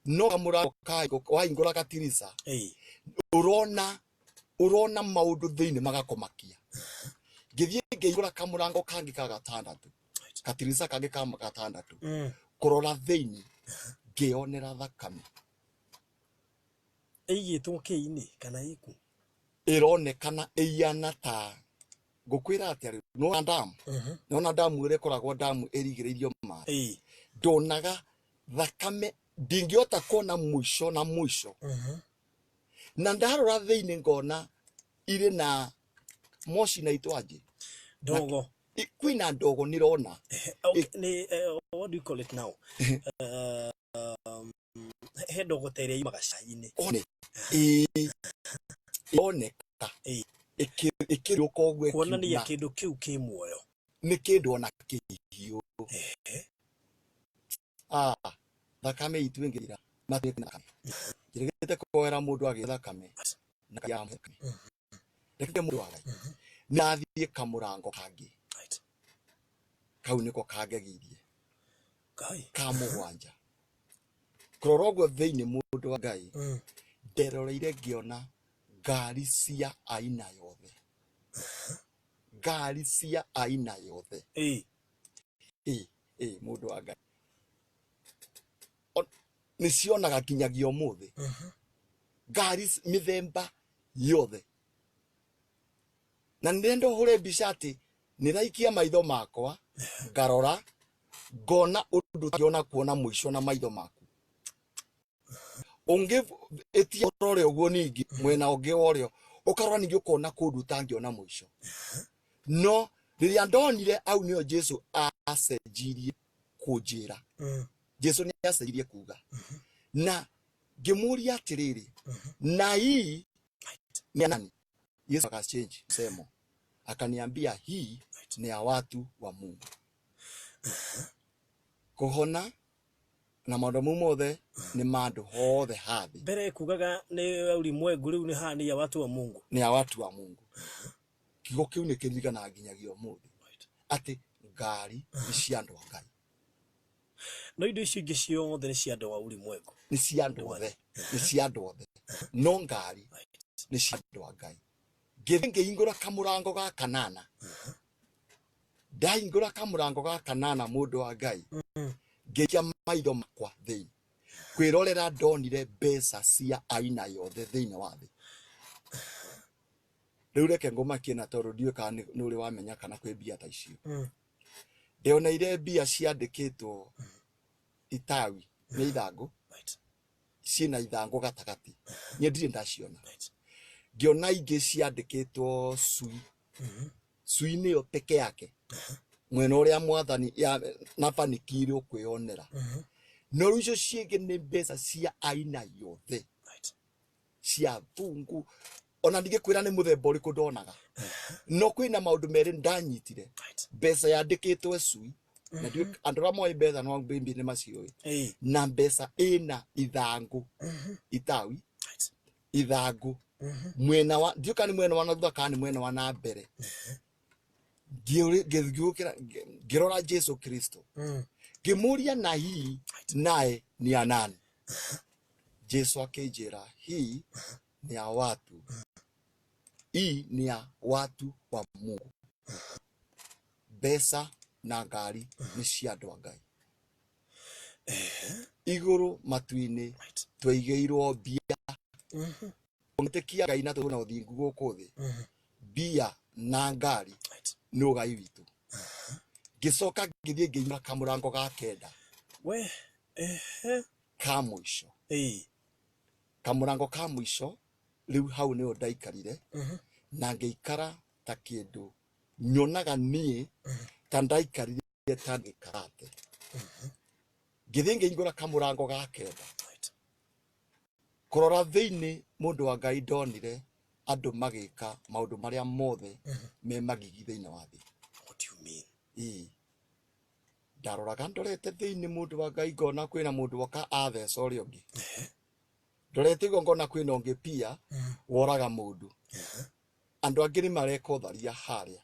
no kamũrango wahingũra gatirisa, ũrona maũndũ thĩinĩ magakũmakia. Ngĩthiĩ ngĩhingũra kamũrango kangĩ ka gatandatũ, gatirisa kangĩ ka gatandatũ, kũrora thĩinĩ ngĩonera thakame. Ĩigĩtwo kĩ-inĩ kana ĩku? Ĩronekana ĩiyana ta ngũkwĩra atĩa rĩu, nĩwona ndamu, nĩwona ndamu ĩrĩa ĩkoragwo ndamu ĩrigĩrĩirio maĩ? Ndonaga thakame ndingĩhota kuona mũico na mũico. Na ndarora thĩinĩ ngona irĩ na moci na itwanjĩ. Ndogo. Kwĩna ndogo nĩrona. Okay, nĩ what do you call it now? He ndogo ta ĩrĩa yumaga cai-inĩ. One ĩĩ, ĩroneka ĩkĩrũka ũguo. Kuonania ĩkiuma. Kĩndũ kĩu kĩ muoyo. Nĩ kĩndũ ona kĩhiũ. Ah, thakame itũ ĩngĩthira njĩrĩgĩte kuoera mũndũ agĩ thakame na ya thakame. Reke mũndũ wa Ngai nathiĩ kamũrango kangĩ. Kau nĩko kangegirie. Ngai. Ka mũgwanja, kũrora ũguo thĩinĩ, mũndũ wa Ngai, nderoreire ngĩona ngari cia aina yothe, ngari cia aina yothe. Ĩ mũndũ wa Ngai, nĩ cionaga nginyagia ũmũthĩ, ngari mĩthemba yothe. Na nĩndĩrenda ũhũre mbica atĩ nĩraikia maitho makwa ngarora ngona ũndũ ũtangĩona kuona mũico na maitho maku. Ũngĩ ĩtia ũrore ũguo ningĩ mwena ũngĩ wa ũrĩo ũkarora ningĩ ũkona kũndũ ũtangĩona mũico. No rĩrĩa ndonire au nĩyo Jesu acenjirie kũnjĩra. Jesu nĩ acenjirie kuga. Na ngĩmũria atĩrĩrĩ, na hii ni ya nani? Yesu akachange msemo akaniambia hii ni ya watu wa Mungu. Kũhona na maũndũ mau mothe nĩ ma andũ hothe ha thĩ. Mbere kugaga nĩ ulimwengu, rĩu nĩ haha nĩ ya watu wa Mungu. Nĩ ya watu wa Mungu. Kiugo kĩu nĩ kĩririkanaga nginyagia ũmũthĩ atĩ ngari nĩ cia andũ a Ngai. No indo icio ingĩ ciothe nĩ cia andũ a ulimwengu. Nĩ cia andũ othe, nĩ cia andũ othe, no ngari nĩ cia andũ a Ngai. Ngĩthiĩ ngĩhingũra kamũrango ga kanana. Ndahingũra kamũrango ga kanana mũndũ wa Ngai, ngĩikia maitho makwa thĩinĩ. Kwĩrorera ndonire mbeca cia aina yothe thĩinĩ wa thĩ. Rĩu reke ngũmakie na tondũ ndiũĩ kana nĩ ũrĩ wamenya kana kwĩ mbia ta icio. Ndeoneire mbia ciandĩkĩtwo itawi nĩ ithangũ, ciĩna ithangũ gatagatĩ. Niĩ ndirĩ ndaciona. Ngĩona ingĩ ciandĩkĩtwo cui. Cui nĩyo peke yake. Mwena ũrĩa mwathani ya na banikire ũkwĩyonera. No rĩu icio ciĩngĩ nĩ mbeca cia aina yothe. Cia thungu. Ona ndingĩkwĩra nĩ mũthemba ũrĩkũ ndonaga. No kwĩna maũndũ merĩ ndanyitire. Mbeca yandĩkĩtwo cui. Na ndiũĩ andũ arĩa moĩ mbeca no mbimbi nĩ maciũĩ. Na mbeca ĩna ithangũ. Itawi. Ithangũ. Mwena wa ndiũĩ kana nĩ mwena wa na thutha kana nĩ mwena wa na mbere. Ngĩũkĩra ngĩrora Jesu Kristo. Ngĩmũria na hii naye ni ya nani? Jesu akĩnjĩra hii ni ya watu. Hii ni ya watu wa Mungu. Mbeca na ngari nĩ cia andũ a Ngai. Igũrũ matu-inĩ twaigĩirwo mbia. Ũngĩtĩkia Ngai na tũna ũthingu gũkũ thĩ, mbia na ngari nĩ ũgai witũ. Ngĩcoka ngĩthiĩ ngĩinyũra kamũrango ga kenda. We, ehe. Ka mũico. Kamũrango ka mũico rĩu hau nĩho ndaikarire na ngĩikara ta kĩndũ nyonaga niĩ ta ndaikarire ta ngĩkarate. Ngĩthiĩ ngĩhingũra kamũrango ga kenda. Kũrora thĩinĩ mũndũ wa Ngai ndonire andũ magĩka maũndũ marĩa mothe me magigi thĩinĩ wa thĩ. What do you mean? Ĩĩ. Ndaroraga ndorete thĩinĩ mũndũ wa Ngai ngona kwĩna mũndũ woka atheca ũrĩa ũngĩ. Ndorete ũguo ngona kwĩna ũngĩ pia woraga mũndũ. Andũ angĩ nĩ mareka ũtharia harĩa.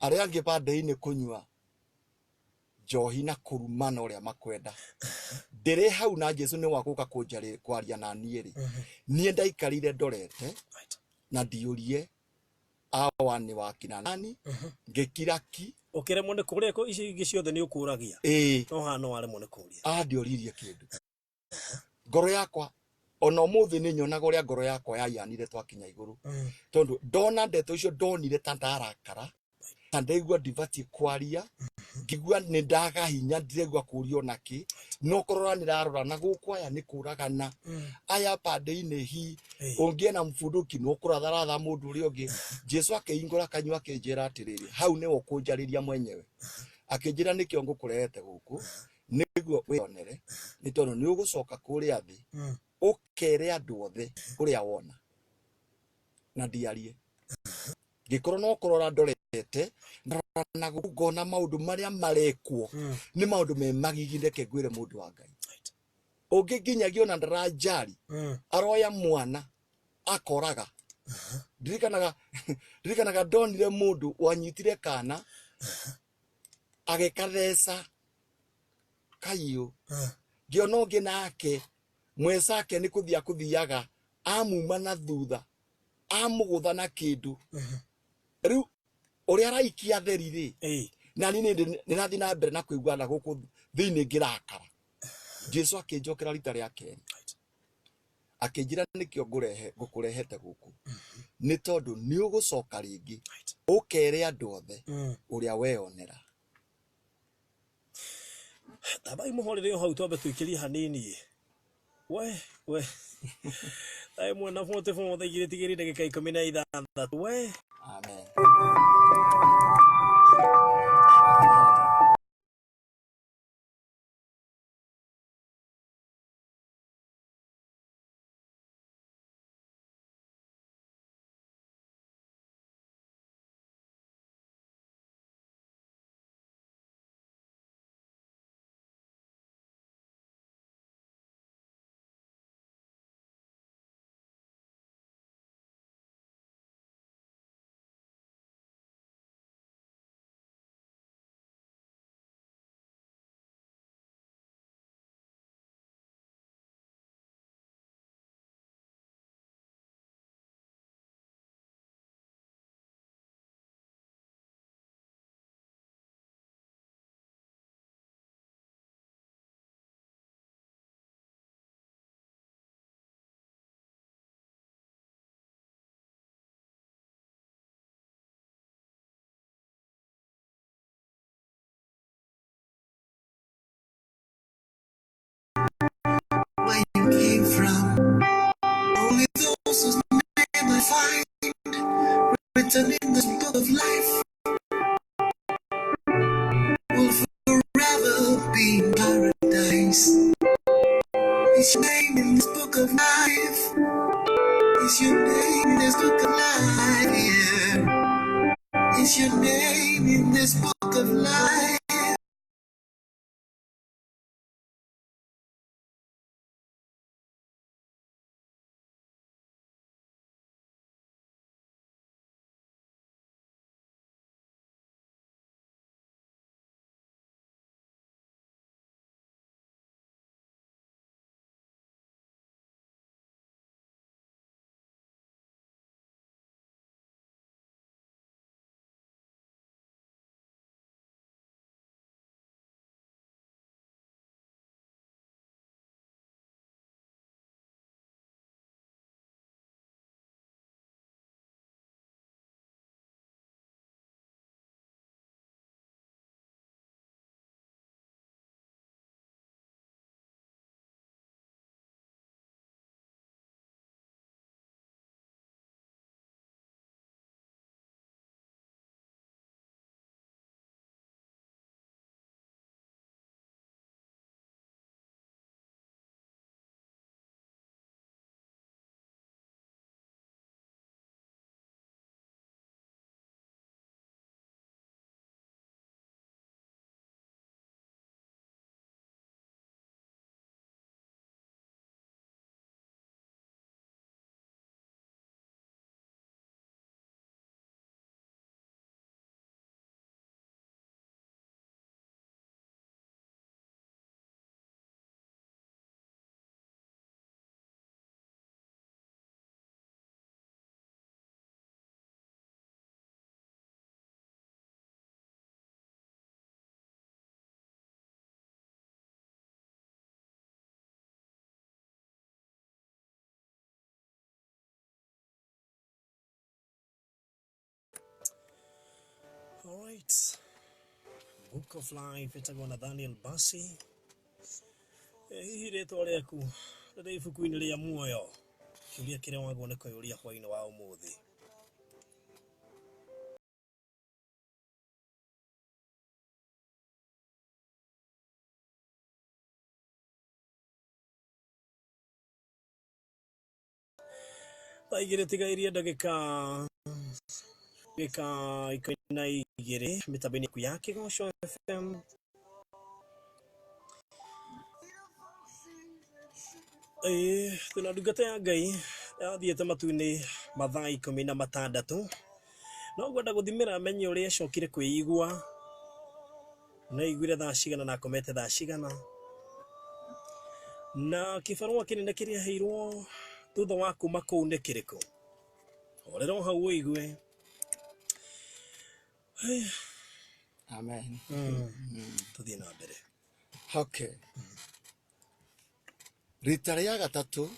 Arĩa angĩ bande-inĩ kũnyua njohi na kũrumana ũrĩa makwenda. Ndĩrĩ hau na Jesu nĩ wa gũka kwaria na niĩ rĩ. Niĩ ndaikarire ndorete na ndiũrie awa nĩ wakina nani, ngĩkira ki. Ũkĩremwo nĩ kũrĩa icio ingĩ ciothe nĩ ũkũragia. Ĩĩ. No haha no waremwo nĩ kũria. Andioririe kĩndũ. Ngoro yakwa ona ũmũthĩ nĩ nyonaga ũrĩa ngoro yakwa yaianire twakinya igũrũ. Tondũ ndona ndeto icio ndonire ta ndarakara, ta ndaigua ndibatiĩ kwaria, ngĩigua nĩ ndaga hinya ndiraigua kũrio nakĩ, no kũrora nĩrarora na gũkũ aya nĩ kũragana. Aya pande-inĩ hi, ũngĩena mũbunduki no kũratharatha mũndũ ũrĩa ũngĩ. Jesu akĩhingũra kanyua akĩnjĩra atĩrĩrĩ, hau nĩwe ũkũnjarĩria mwenyewe. Akĩnjĩra nĩkĩo ngũkũrehete gũkũ, nĩguo wĩyonere, nĩ tondũ nĩ ũgũcoka kũrĩa thĩ, ũkere andũ othe ũrĩa wona. Na ndiarie. Ngĩkorwo no kũrora ndorete, ndarora na gũkũ ngona maũndũ marĩa marekwo, nĩ maũndũ me magigi reke ngwĩre mũndũ wa Ngai. Ũngĩ nginyagia ona ndaranjari, aroya mwana, akoraga. Ndirikanaga, ndirikanaga ndonire mũndũ wanyitire kana, agĩkatheca kaiũ. Ngĩona ũngĩ nake, mwecake nĩ kũthiĩ akũthiaga, amuma na thutha, amũgũtha na kĩndũ. Rĩu ũrĩa araikia theri rĩ, na niĩ nĩ ndathiĩ na mbere na kũigua na gũkũ thĩinĩ ngĩrakara. Jesu akĩnjokera rita rĩa kerĩ. Akĩnjĩra nĩkĩo ngũrehe ngũkũrehete gũkũ nĩ tondũ nĩ ũgũcoka rĩngĩ ũkere andũ othe ũrĩa weyonera. Tambai mũhorere o hau twambe tũikĩrie hanini. We thaa 1:44, 2 tigĩrĩ ndagĩka 16 we. Amen. Where you came from. Only those whose name I find written in this book of life will forever be in paradise. Is your name in this book of life? Is your name in this book of life? Yeah. Is your name in this book of life? Alright. Book of Life ĩtagwo Nathaniel Bassey. Hihi rĩtwa rĩaku rĩrĩ ibuku-inĩ rĩa muoyo? Kĩũria kĩrĩa wagwo nĩ kwĩyũria hwaĩ-inĩ wa ũmũthĩ. Thaa 2 tigairie ndagĩka 12 mĩtambo-inĩ yaku ya Kĩgoco FM. Ĩĩ, twĩna ndungata ya Ngai yathiĩte matu-inĩ mathaa 16, no ngwenda gũthimĩra menye ũrĩa acokire kwĩigua, na aiguire thaa cigana na akomete thaa cigana, na kĩbarũa kĩnene kĩrĩa aheirwo thutha wa kuma kũu nĩ kĩrĩkũ. Horera o hau ũigue. Amen. Tũthiĩ na mbere. Okay. Rita rĩa gatatũ.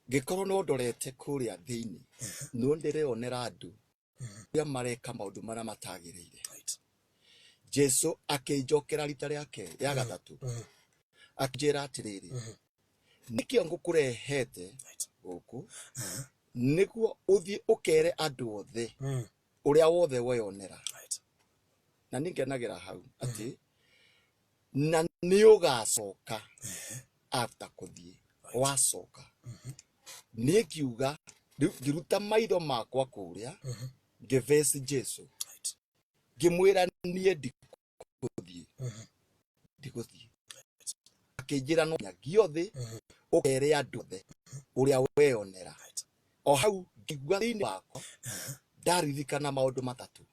Ngĩkorwo no ndorete kũrĩa thĩinĩ, no ndĩreonera andũ arĩa mareka maũndũ marĩa matagĩrĩire. Jesu akĩnjokera rita rĩake rĩa gatatũ, akĩnjĩra atĩrĩrĩ, nĩkĩo ngũkũrehete gũkũ nĩguo ũthiĩ ũkere andũ othe ũrĩa wothe weyonera. Na niĩ ngenagĩra hau atĩ na nĩ ũgacoka after kũthiĩ wacoka. Niĩ ngiuga rĩu ngĩruta maitho makwa kũrĩa, ngĩbeci Jesu, ngĩmwĩra niĩ ndigũthiĩ, ndigũthiĩ. Akĩnjĩra no nginyagia ũthĩ ũkere andũ othe ũrĩa weyonera. O hau ngĩigua thĩinĩ wakwa ndaririkana maũndũ matatũ.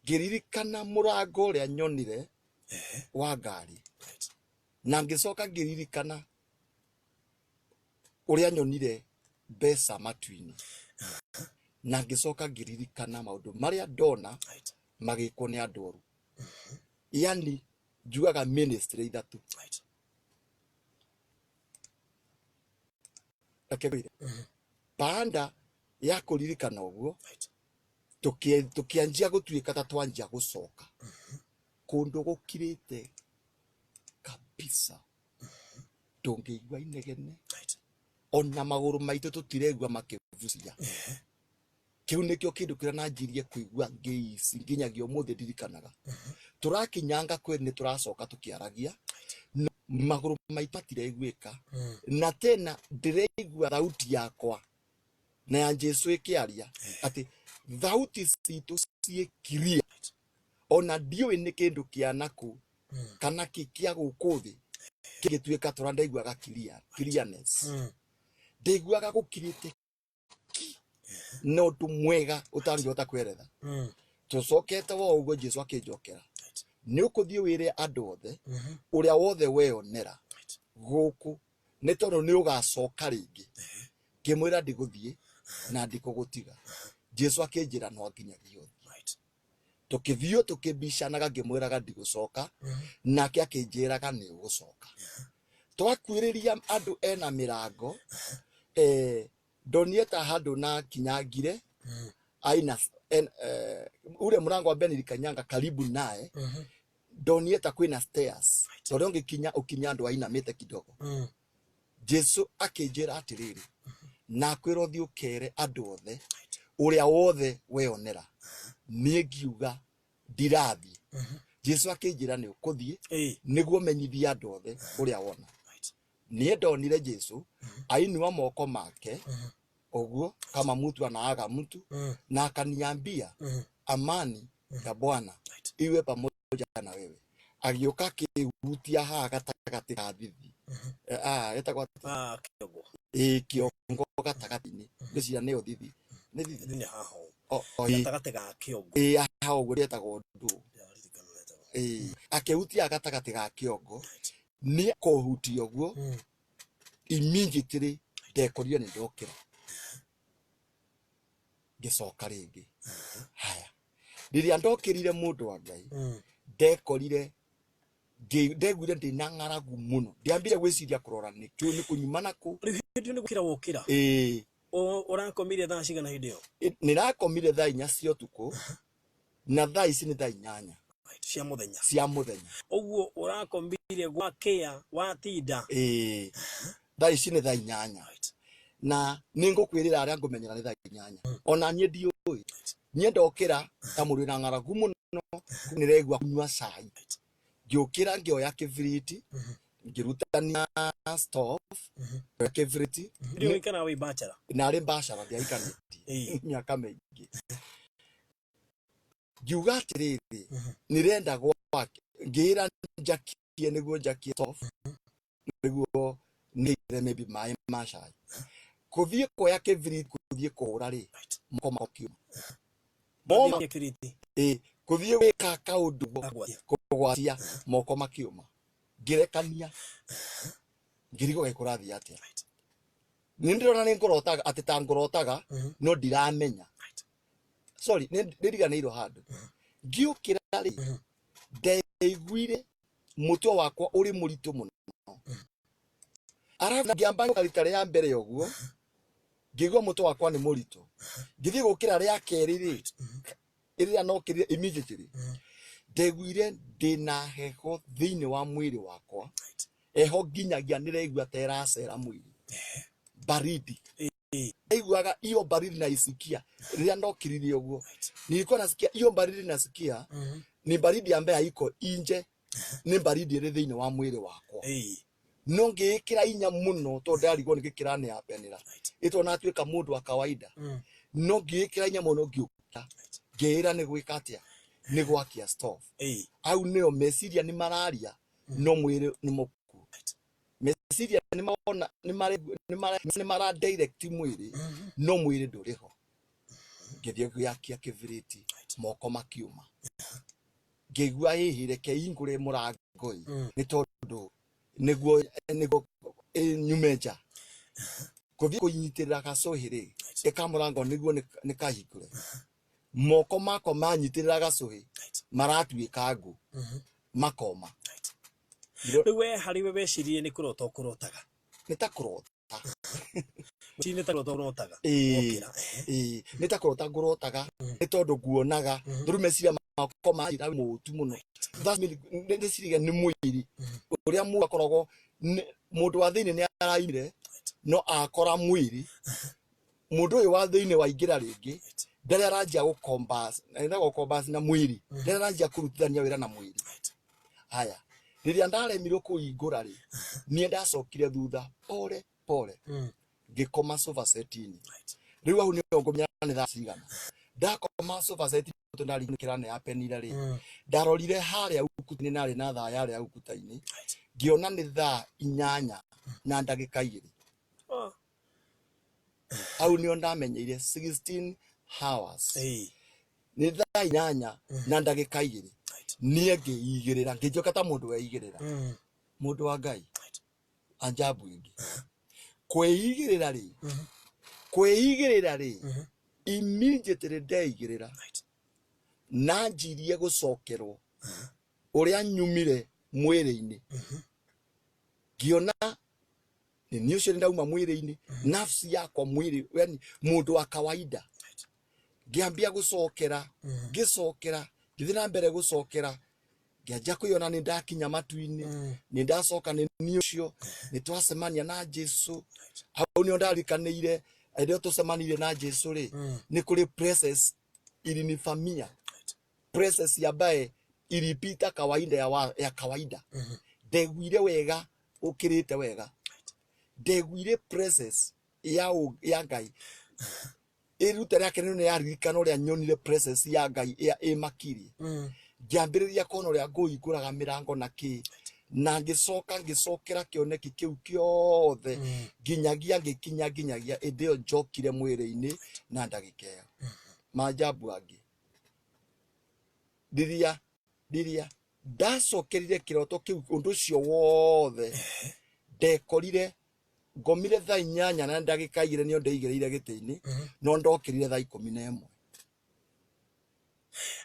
Ngĩririkana mũrango ũrĩa nyonire wa ngari, na ngĩcoka ngĩririkana ũrĩa nyonire mbeca matu-inĩ, na ngĩcoka ngĩririkana maũndũ marĩa ndona magĩkwo nĩ andũ oru. Yani njugaga ministry ithatũ. Reke ngwĩre, baada ya kũririkana ũguo, tũkĩanjia gũtuĩka ta twanjia gũcoka kũndũ gũkirĩte kabisa, ndũngĩigua inegene, ona magũrũ maitũ tũtiregua makĩbucia. Kĩu nĩkĩo kĩndũ kĩrĩa nanjirie kũigua ngĩici nginyagia ũmũthĩ ndirikanaga. Tũrakinyanga kweri nĩ tũracoka tũkĩaragia, no magũrũ maitũ matiraiguĩka, na tena ndĩraigua thauti yakwa na ya Jesu ĩkĩaria atĩ thauti citũ ciĩ clear, ona ndiũĩ nĩ kĩndũ kĩa nakũ kana kĩ kĩa gũkũ thĩ kĩgĩtuĩka tũra ndaiguaga clear, clearness, ndaiguaga gũkirĩte ki na ũndũ mwega ũtangĩhota kweretha. Tũcokete wo ũguo Jesu akĩnjokera, nĩ ũkũthiĩ wĩre andũ othe ũrĩa wothe weyonera gũkũ, nĩ tondũ nĩ ũgacoka rĩngĩ. Ngĩmwĩra ndigũthiĩ na ndikũgũtiga. Jesu akĩnjĩra no nginyagia ũthiĩ. Tũkĩthiĩ tũkĩbicanaga, ngĩmwĩraga ndigũcoka, nake akĩnjĩraga nĩ ũgũcoka. Twakuĩrĩria andũ ena mĩrango, ndonire ta handũ na kinyangire aina en, ule mlango wa Ben Kanyanga karibu naye, ndonire ta kwĩna stairs tondũ ũngĩkinya ũkinya andũ ainamĩte kidogo. Jesu akĩnjĩra atĩrĩrĩ, nakwĩra ũthiĩ ũkere andũ othe ũrĩa wothe weyonera. Niĩ ngiuga ndirathiĩ. Jesu akĩnjĩra nĩ ũkũthiĩ nĩguo menyithie andũ othe ũrĩa wona. Niĩ ndonire Jesu ainua moko make ũguo kama mtu anaaga mtu, na akaniambia amani ya Bwana iwe pamoja na wewe. Agĩũka akĩhutia haha gatagatĩ ka thithi. Ah, ĩtagwo atĩa? Ah, kĩongo. Ĩĩ, kĩongo gatagatĩ-inĩ. Ngwĩciria nĩyo thithi, nĩ thithi. Nĩ haha ũũ. O, ĩĩ. Gatagatĩ ga kĩongo. Ĩĩ, haha ũguo ĩtagwo ndũ? Ndĩraririkana ĩtagwo. Ĩĩ, akĩhutia gatagatĩ ga kĩongo. Niĩ kũhutia ũguo, immediately ndekorire nĩ ndokĩra, ngĩcoka rĩngĩ. Haya, rĩrĩa ndokĩrire, mũndũ wa Ngai, ndekorire ndeguire ndĩna ng'aragu mũno. Ndiambire gwĩciria kũrora nĩkĩ nĩ kũnyuma nakũ. Rĩu hĩndĩ ĩyo nĩ gũkĩra wokĩra? Ĩĩ. Ũrakomire thaa cigana hĩndĩ ĩyo? Nĩrakomire thaa 4 cia ũtukũ, na thaa ici nĩ thaa 8 Cia mũthenya. Cia mũthenya. Ũguo ũrakomire gwakĩa watinda? Ĩĩ, thaa ici nĩ thaa 8, na nĩ ngũkwĩrĩra arĩa ngũmenyera nĩ thaa 8, ona niĩ ndiũĩ. Niĩ ndokĩra ta mũndũ wĩna ng'aragu mũno, nĩregua kũnyua cai. Ngĩũkĩra, ngĩoya kĩbiriti, ngĩrutania stove, ngĩoya kĩbiriti. Hĩndĩ ĩyo ũikaraga wĩ bachelor? Narĩ bachelor, ndiahikanĩtie mĩaka mĩingĩ. Ngiuga atĩrĩrĩ, nĩrenda gwake, ngĩĩra njakie nĩguo njakie stove nĩguo nĩigĩre maybe maĩ ma cai. Kũthiĩ kuoya kĩbiriti, kũthiĩ kũhũra rĩ, moko makiuma moma. Wathiĩ kĩbiriti? Ĩ, kũthiĩ gwĩka kaũndũ Kagwatia. Kũgwatia, moko makiuma, ngĩrekania, ngĩrigwo kaĩ kũrathiĩ atĩa. Nĩ ndĩrona nĩ ngũrotaga, atĩ ta ngũrotaga, no ndiramenya. Sorry, nĩ ndiriganĩirwo handũ. Ngĩũkĩra rĩ, ndeiguire mũtwe wakwa ũrĩ mũritũ mũno. Arabu ngĩamba rita rĩa mbere ũguo ngĩigua mũtwe wakwa nĩ mũritũ, ngĩthiĩ gũkĩra rĩa kerĩ rĩ, rĩrĩa nokĩrire immediately ndeguire ndĩna heho thĩinĩ wa mwĩrĩ wakwa, heho nginyagia nĩraigua ta ĩracera mwĩrĩ, baridi ndaiguaga hiyo baridi naisikia rĩrĩa ndokĩrire ũguo, nilikuwa nasikia hiyo baridi, nasikia ni baridi ambayo haiko nje, nĩ baridi ĩrĩ thĩinĩ wa mwĩrĩ wakwa. No ngĩĩkĩra inya mũno tondũ ndarigwo nĩkĩ kĩranĩapenĩra, ĩtondũ natuĩka mũndũ wa kawaida, no ngĩĩkĩra inya mũno ngĩũkĩra, ngĩĩra nĩ gwĩka atĩa, nĩ gwakia stove. Au nĩo meciria nĩ mararia no mwĩrĩ nĩ mũkuũ, meciria nĩ marona nĩ mara direct mwĩrĩ no mwĩrĩ ndũrĩ ho. Ngĩthiĩ gĩakia kĩbiriti, moko makiuma, ngĩigua hihi reke ingũre mũrango ĩ, nĩ tondũ nĩguo nyume nja. Gũthiĩ kũnyitĩrĩra gacũhĩ rĩ, ĩka mũrango nĩguo nĩkahingũre, moko makwa manyitĩrĩra gacũhĩ maratuĩka ngũ, makoma. Rĩu we harĩ we weciririe nĩ kũrota ũkũrotaga? Nĩ ta kũrota. Weciririe nĩ ta kũrota ũrotaga? Ĩĩ. Wokĩra. Ĩĩ, nĩ ta kũrota ngũrotaga, nĩ tondũ nguonaga rĩu meciria makwa manjĩra mũtu mũno. That's mean, ndĩciragia nĩ mwĩrĩ ũrĩa mũndũ akoragwo mũndũ wa thĩinĩ nĩ araimire no akora mwĩrĩ mũndũ ũyũ wa thĩinĩ waingĩra rĩngĩ, ndarĩ aranjia gũkombas enda gũkombas na mwĩrĩ, ndarĩ aranjia kũrutithania wĩra na mwĩrĩ. Haya, rĩrĩa ndaremirwo kũhingũra rĩ, niĩ ndacokire thutha pole pole, ngĩkoma sofa set-inĩ. Rĩu hau nĩho ngũmenya nĩ thaa cigana ndakoma sofa set, tondũ ndarigĩkĩra nĩ yapenire rĩ, ndarorire harĩa ukuta-inĩ, narĩ na thaa yarĩa ukuta-inĩ, ngĩona nĩ thaa 8:02. Hau nĩho ndamenyeire 16 hours, nĩ thaa 8:02. Niĩ ngĩigĩrĩra, ngĩnjoka ta mũndũ weigĩrĩra. Mũndũ wa Ngai, anjabu ĩngĩ kwĩigĩrĩra rĩ, kwĩigĩrĩra rĩ, immediately ndeigĩrĩra na njirie gũcokerwo ũrĩa nyumire mwĩrĩ-inĩ, ngĩona nĩ niĩ ũcio ndauma mwĩrĩ-inĩ, nafsi yakwa mwĩrĩ, yani mũndũ wa kawaida. Ngĩambia gũcokera, ngĩcokera, ngĩthiĩ na mbere gũcokera, ngĩanjia kwĩona nĩ ndakinya matu-inĩ, nĩ ndacoka, nĩ niĩ ũcio nĩ twacemania na Jesu. Hau nĩho ndarikanĩire hĩndĩ ĩyo tũcemanirie na Jesu rĩ, nĩ kũrĩ presence ilinifamia, presence ambaye ilipita kawaida ya kawaida. Ndeguire wega ũkĩrĩte wega, ndeguire presence ya Ngai ĩruta rĩake nĩ yaririkana ũrĩa nyonire presence ya Ngai ĩmakirie. Ngĩambĩrĩria kuona ũrĩa ngũhingũraga mĩrango na kĩ, na ngĩcoka ngĩcokera kĩoneki kĩu kĩothe nginyagia ngĩkinya nginyagia ĩndĩ ĩyo njokire mwĩrĩ-inĩ na ndagĩka ĩyo. Maajabu angĩ, rĩrĩa ndacokerire kĩroto kĩu, ũndũ ũcio wothe ndekorire ngomire thaa 8:02, nĩo ndeigĩrĩire gĩtĩ-inĩ, no ndokĩrire thaa 11.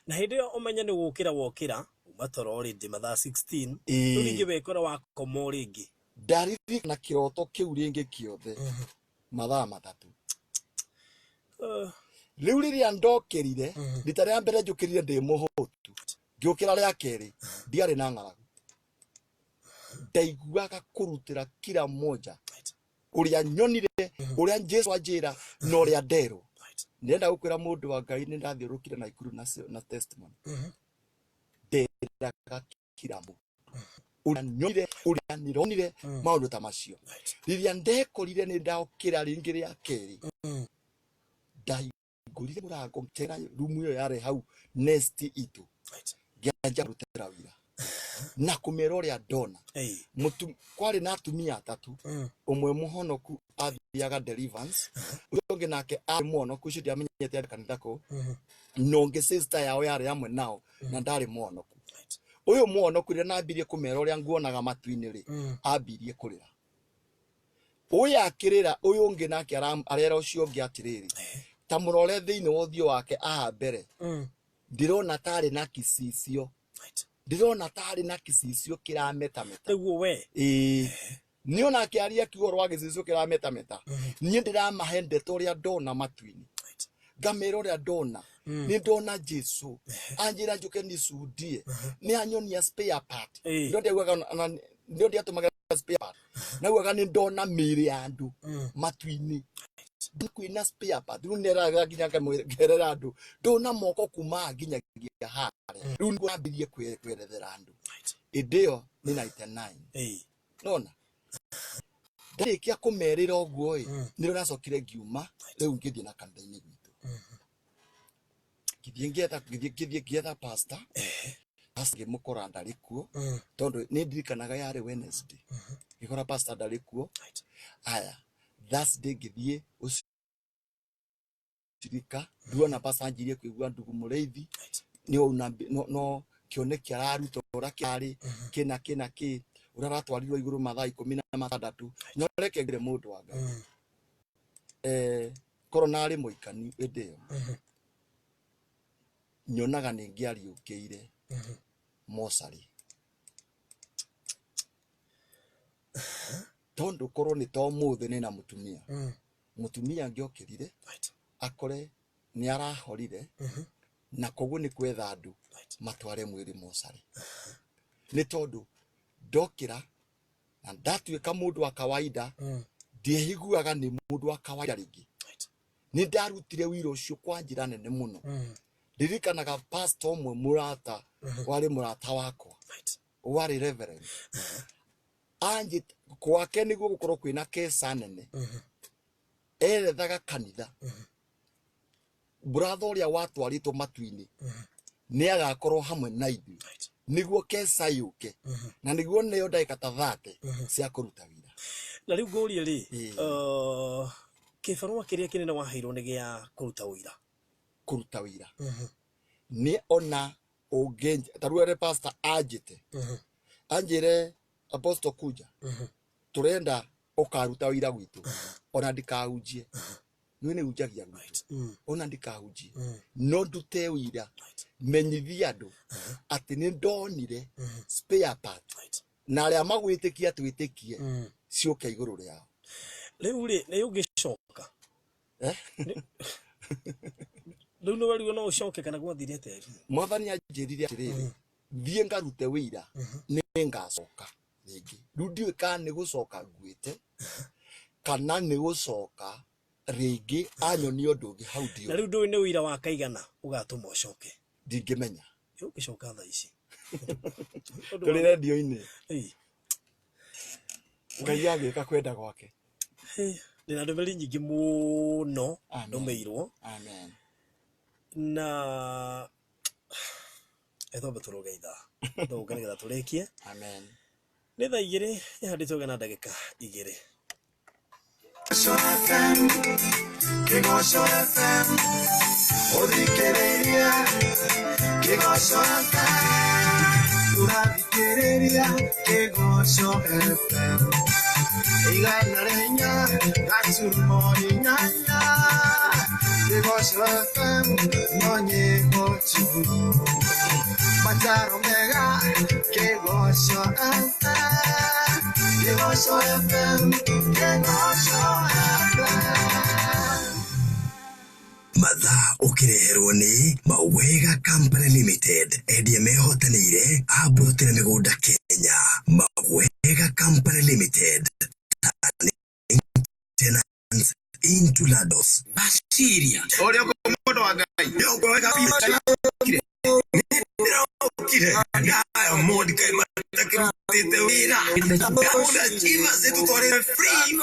Na hĩndĩ ĩyo ũmenye nĩ gũkĩra wokĩra uma toro rĩngĩ mathaa 16, rĩu rĩngĩ wekora wakoma o rĩngĩ? Ndaririkana kĩroto kĩu rĩngĩ kĩothe mathaa 3. Rĩu rĩrĩa ndokĩrire rita rĩa mbere, njũkĩrire ndĩ mũhũtu. Ngĩũkĩra rĩa kerĩ ndiarĩ na ng'aragu, ndaiguaga kũrutĩra kila mmoja ũrĩa nyonire, ũrĩa Jesu anjĩra na ũrĩa nderwo. Ndĩrenda gũkwĩra, mũndũ wa Ngai, nĩ ndathiũrũrũkire Naikuru na testimony, nderaga kila mũndũ ũrĩa nyonire, ũrĩa nĩronire maũndũ ta macio. Rĩrĩa ndekorire nĩ ndokĩra rĩngĩ rĩa kerĩ, ndahingũrire mũrango ngĩteng'era rumu ĩyo yarĩ hau nest itũ, ngĩanjia kũrutĩra wĩra na kũmera ũrĩa ndona. Kwarĩ na atumia atatũ, ũmwe mũhonoku athiaga deliverance, ũcio ũngĩ nake arĩ mũhonoku, ũcio ndiamenyete arĩ kanitha kũ, na ũngĩ sister yao yarĩ hamwe nao na ndarĩ mũhonoku. Ũyũ mũhonoku, rĩrĩa nambirie kũmera ũrĩa nguonaga matu-inĩ rĩ, ambirie kũrĩra. Ũyũ akĩrĩra, ũyũ ũngĩ nake arera ũcio ũngĩ atĩrĩrĩ, ta mũrore thĩinĩ wa ũthiũ wake aha mbere, ndĩrona tarĩ na kicicio, ndĩrona tarĩ na kicicio kĩrametameta. Nĩguo we. Ĩĩ. Niĩ ona akĩaria kiugo rwa gĩcicio kĩrametameta, niĩ ndĩramahe ndeto ũrĩa ndona matu-inĩ, ngamera ũrĩa ndona. Nĩ ndona Jesu anjĩra njũke nicundie, nĩ anyonia spare part. Ndio ndaugaga ndio ndiatũmagĩra spare part, naugaga nĩ ndona mĩĩrĩ ya andũ matu-inĩ kwĩna spare part. Rĩu nĩraga nginya ngerera andũ ndona moko kuma nginyagia harĩa. Rĩu nĩguo ambĩrie kwerethera andũ. Ĩndĩ ĩyo nĩ 99. Nona ndarĩkia kũmerĩra ũguo ĩ, nĩrĩo ndacokire ngiuma rĩu ngĩthiĩ na kanitha-inĩ gwitũ, ngĩthiĩ ngĩetha ngĩthiĩ ngĩthiĩ ngĩetha pastor. Pastor ngĩmũkora ndarĩ kuo, tondũ nĩ ndirikanaga yarĩ Wednesday, ngĩkora pastor ndarĩ kuo. Aya, Thursday ngĩthiĩ ũcirika, nduona pastor anjirie kũigua ndugu mũrĩithi nĩ wauna no, no kĩoneki araruta ũrĩa kĩarĩ kĩna kĩna kĩ ũrĩa aratwarirwo igũrũ mathaa 16. No reke ngĩre mũndũ wa Ngai, korwo narĩ mũikani hĩndĩ ĩyo, nyonaga nĩ ngĩariũkĩire mocarĩ, tondũ korwo nĩ ta ũmũthĩ nĩ na mũtumia, mũtumia angĩokĩrire akore nĩ arahorire, na koguo nĩ kwetha andũ matware mwĩrĩ mocarĩ, nĩ tondũ ndokĩra na ndatuĩka mũndũ wa kawaida, ndiĩiguaga nĩ mũndũ wa kawaida rĩngĩ. Nĩ ndarutire wĩra ũcio kwa njĩra nene mũno. Ndirikanaga pastor ũmwe mũrata, warĩ mũrata wakwa, warĩ reverend, anjĩ gwake nĩguo gũkorwo kwĩna keca nene, erethaga kanitha brother ũrĩa watwarĩtwo matu-inĩ nĩ agakorwo hamwe na ithuĩ, nĩguo keca yũke na nĩguo neo ndagĩka ta 30 cia kũruta wĩra. Na rĩu ngũrie rĩ, kĩbarũa kĩrĩa kĩnene waheirwo nĩ gĩa kũruta ũira? Kũruta wĩra nĩ ona ũngĩ ta rĩu arĩ pastor anjĩte anjĩre, "Apostle, kuja, tũrenda ũkaruta wĩra gwitũ," ona ndikahunjie, nĩ nĩ hunjagia gwitũ, ona ndikahunjie, no ndute wĩra, menyithie andũ atĩ nĩ ndonire spare part, na arĩa magwĩtĩkia twĩtĩkie ciũke igũrũ rĩao. Rĩu rĩ, nĩ ũngĩcoka? Eh? Rĩu nĩ werirwo no ũcoke kana gwathire atĩa? Mwathani anjĩrire atĩrĩrĩ, thiĩ ngarute wĩira, nĩ ngacoka rĩngĩ. Rĩu ndiũĩ kana nĩ gũcoka nguĩte kana nĩ gũcoka rĩngĩ anyonia ũndũ ũngĩ hau. Na ndiũĩ. Rĩu ndũĩ nĩ ũira wa kaigana ũgatũma ũcoke? Ndingĩmenya. Nĩ ũngĩcoka thaa ici? Tũrĩ rendio-inĩ. Ĩĩ. Ngai agĩka kwenda gwake. Ndĩna ndũmĩrĩri nyingĩ mũno. Amen. Ndũmĩirwo. Amen. Na ĩtwambe tũrũge ithaa tũgũka nĩgetha tũrĩkie. Amen. Nĩ thaa 2 ĩhandĩtwo na ndagĩka 2. Kĩgoco FM, Kĩgoco FM, ũthikĩrĩria Kĩgoco FM, ũrathikĩrĩria Kĩgoco FM, 104.8, Kĩgoco FM, no nyĩmbo tu, mataro mega, Kĩgoco FM, Kĩgoco FM, Kĩgoco FM. Mathaa ũkĩreherwo nĩ Mawega Company Limited, endia mehotanĩire a mburoti na mĩgũnda Kenya. Mawega Company Limited, turning tenants into landlords. Basiria. Ũrĩa mũndũ wa Ngai. Ndĩrokire Diamond kaĩ matakĩrutĩte wĩra. Diamond Achievers ĩtũtwarĩre free.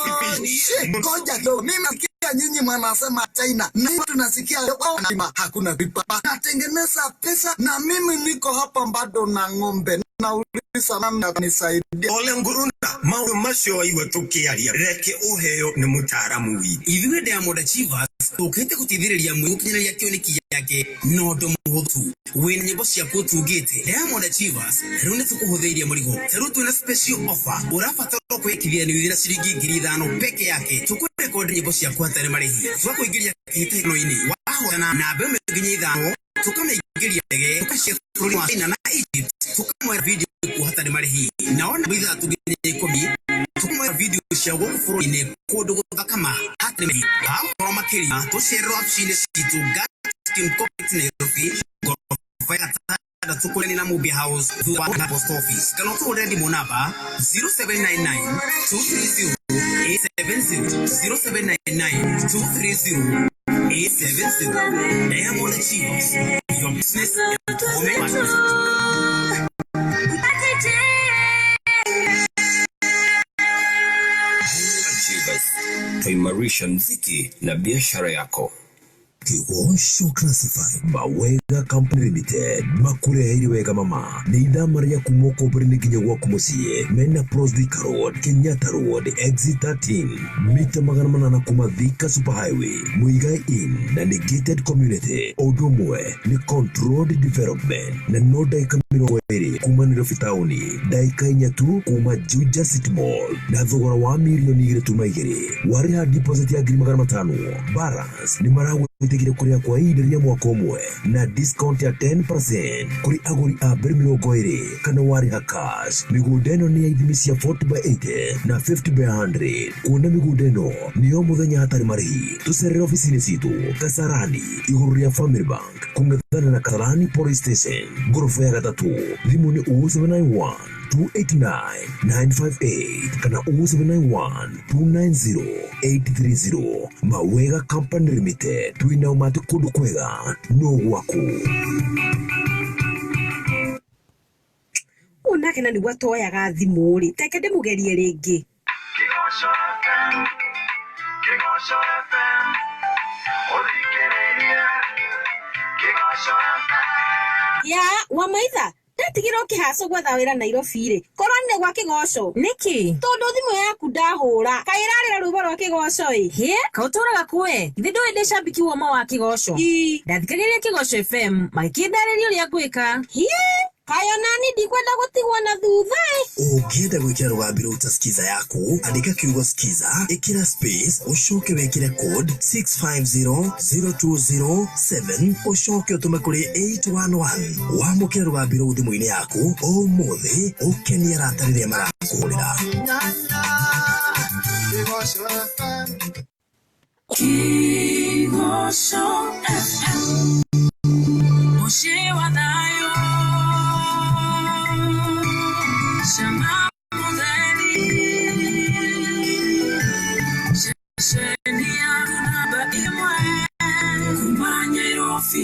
Ngoja kidogo, mimi nasikia nyinyi mnasema China na tunasikia wao hakuna vipa. Natengeneza pesa na mimi niko hapa bado na ng'ombe, nauliza nani atanisaidia? Ole Nguruna, maũndũ macio waigua tũkĩaria, reke ũheo nĩ mũtaaramu witũ. Ithuĩ Diamond Achievers tũkĩte gũteithĩrĩria mwĩ gũkinyanĩria kĩoneki gĩake na ũndũ mũhũthũ. Wĩna nyĩmbo ciaku ũtungĩte, Diamond Achievers rĩu nĩ tũkũhũthĩirie mũrigo. Ta rĩu twĩna special offer, ũrabatara kwĩyandĩkithia nĩ ũthĩ na ciringi 5,000 peke yake, tũkũrekondi nyĩmbo ciaku hatarĩ marĩhi, tũgakũingĩria kĩhĩtahĩtano-inĩ, wahotana namba 1 nginya 5 tũkamĩingĩria ndege tũkacia bũrũri wa China na Egypt, tũkamwera video kuo hatarĩ marĩhi, nao namba 6 nginya 10 tũkamwera. Cia gũkũ bũrũri-inĩ kũndũ gũthaka ma hatarĩ ũhoro makĩria tũcererwo wabici-inĩ citũ Gatkin Complex Nairobi ngoroba ya gatandatũ kũrĩa na Mubia House thutha wa post office kana ũtũhũrĩre thimũ namba 0799 230 870 0799 230 870. Diamond Achievers, your business empowerment partner. Achievers, tuimarisha mziki na biashara yako. Kigosho Classified Mawega Company Limited makureheire wega mama nĩ ithama rĩa kuma ũkomborinĩ nginya gwaku mũciĩ mena Pros Thika Road, Kenyatta Road, Exit 13 mita 800 kuma Thika Super Highway, Muigai Inn na nĩ gated community. Ũndũ ũmwe nĩ controlled development na no ndagĩka 20 kuma Nairobi taũni, ndagĩka 4 tu kuma Juja City Mall na thogora wa mirioni 2.2 warĩha deposit ya 500,000 balance nĩ maragwĩtĩkĩria kũrĩha kwa ihinda rĩa mwaka ũmwe na discount ya 10% kũrĩ agũri a mbere 20 kana warĩha cash. Mĩgũnda ĩno nĩ ya ithimi cia 40 by 80 na 50 by 100. Kuona mĩgũnda ĩno nĩyo mũthenya hatarĩ marĩhi, tũcerere ofici-inĩ citũ Kasarani igũrũ rĩa Family Bank kũng'ethana na Kasarani Police Station ngoroba ya gatatũ. Thimũ nĩ 0791 289 958 kana 0791 290 830. Mawega Company Limited, twina ũmati kũndũ kwega no gwaku. Ũyũ nake na nĩguo atoyaga thimũ rĩ, teke ndĩmũgerie rĩngĩ. Kigosho FM, Kigosho FM, ũthikĩrĩrie Kigosho FM. Ya wamaitha ndatigire ũkĩhaca gwetha wĩra Nairobi rĩ, korwo nĩ gwa Kĩgoco. Nĩkĩ? Tondũ thimũ yaku ndahũra kaĩ ĩrarĩra rwĩmbo rwa Kĩgoco ĩ. Hĩ, kaĩ ũtũraga kũe? Githĩ ndũĩ ndĩ cambiki woma wa Kĩgoco? Ii. Ndathikagĩrĩria Kĩgoco FM magĩkĩndarĩria ũrĩa ngwĩka. Hiĩ, kaĩ onani ndikwenda gũtigwo na thutha ĩ. Ũngĩenda gwĩkĩra rũgambi rũu ta skiza yaku, andĩka kiugo skiza, ĩkĩra space, ũcoke wĩkĩre code 6500207 ũcoke ũtũme kũrĩ 811. Wamũkĩra rũgambi rũu thimũ-inĩ yaku ũmũthĩ, ũkenie arata rĩrĩa marakũhũrĩra. Kigosho FM. Kigosho FM. Mũciĩ wa thayũ. Shama mũtheri. Ceceni yaku namba ĩmwe. Kuma Nairobi.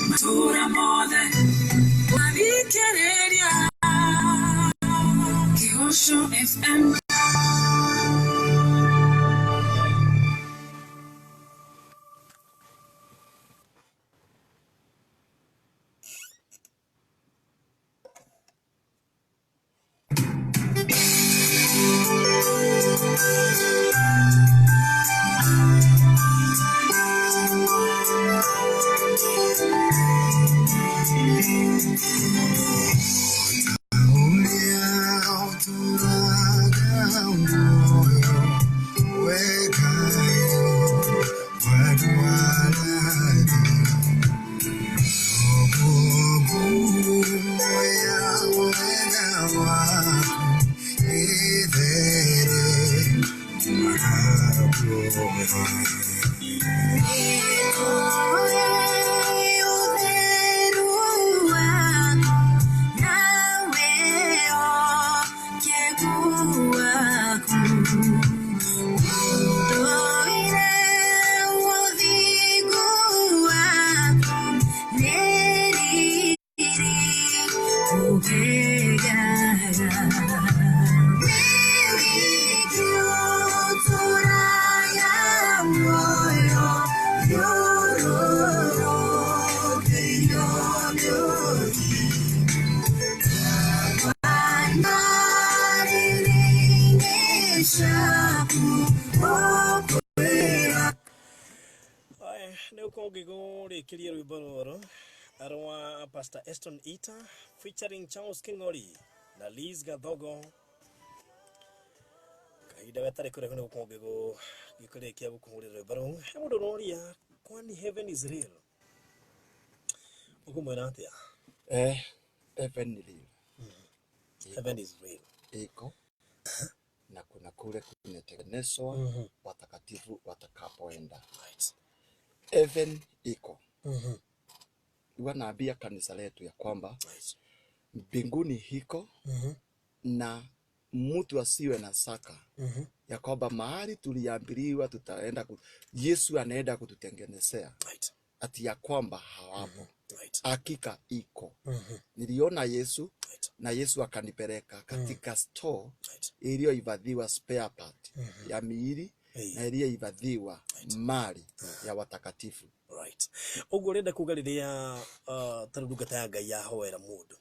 Matũũra mothe. Ũrathikĩrĩria. Kigosho FM. Ũrĩa ũtũũraga muoyo, wekayo watwara thĩ. Ngumo ya wega waku ĩthere guothe. Nä å korwo ngä gå rä kä ria rwä mbo rũrũ rwa Pastor Eston Ita featuring Charles King'ori na Liz Gathogo. Kahinda gatarĩ kũraihu nĩ gũkorwo ngĩkũrĩkia gũkũhũrĩra rwĩmbo rũu. He mũndũ ũroria kwani heaven is real, ũkũmwĩra atĩa? Heaven ni real. Heaven is real. Ĩko na kwĩna Kuna kule kunatengenezwa watakatifu watakapoenda. Heaven iko. Huwa naambia kanisa letu ya kwamba mbinguni hiko na mtu asiwe na saka ya kwamba mahali tuliambiliwa tutaenda Yesu anaenda kututengenezea ati ya kwamba hawapo. Hakika iko. Niliona Yesu na Yesu akanipeleka katika store iliyohifadhiwa spare part ya miili na iliyohifadhiwa mali ya watakatifu. Right. Ũguo ũrenda kuga rĩrĩa ta rĩu ndungata ya Ngai yahoera mũndũ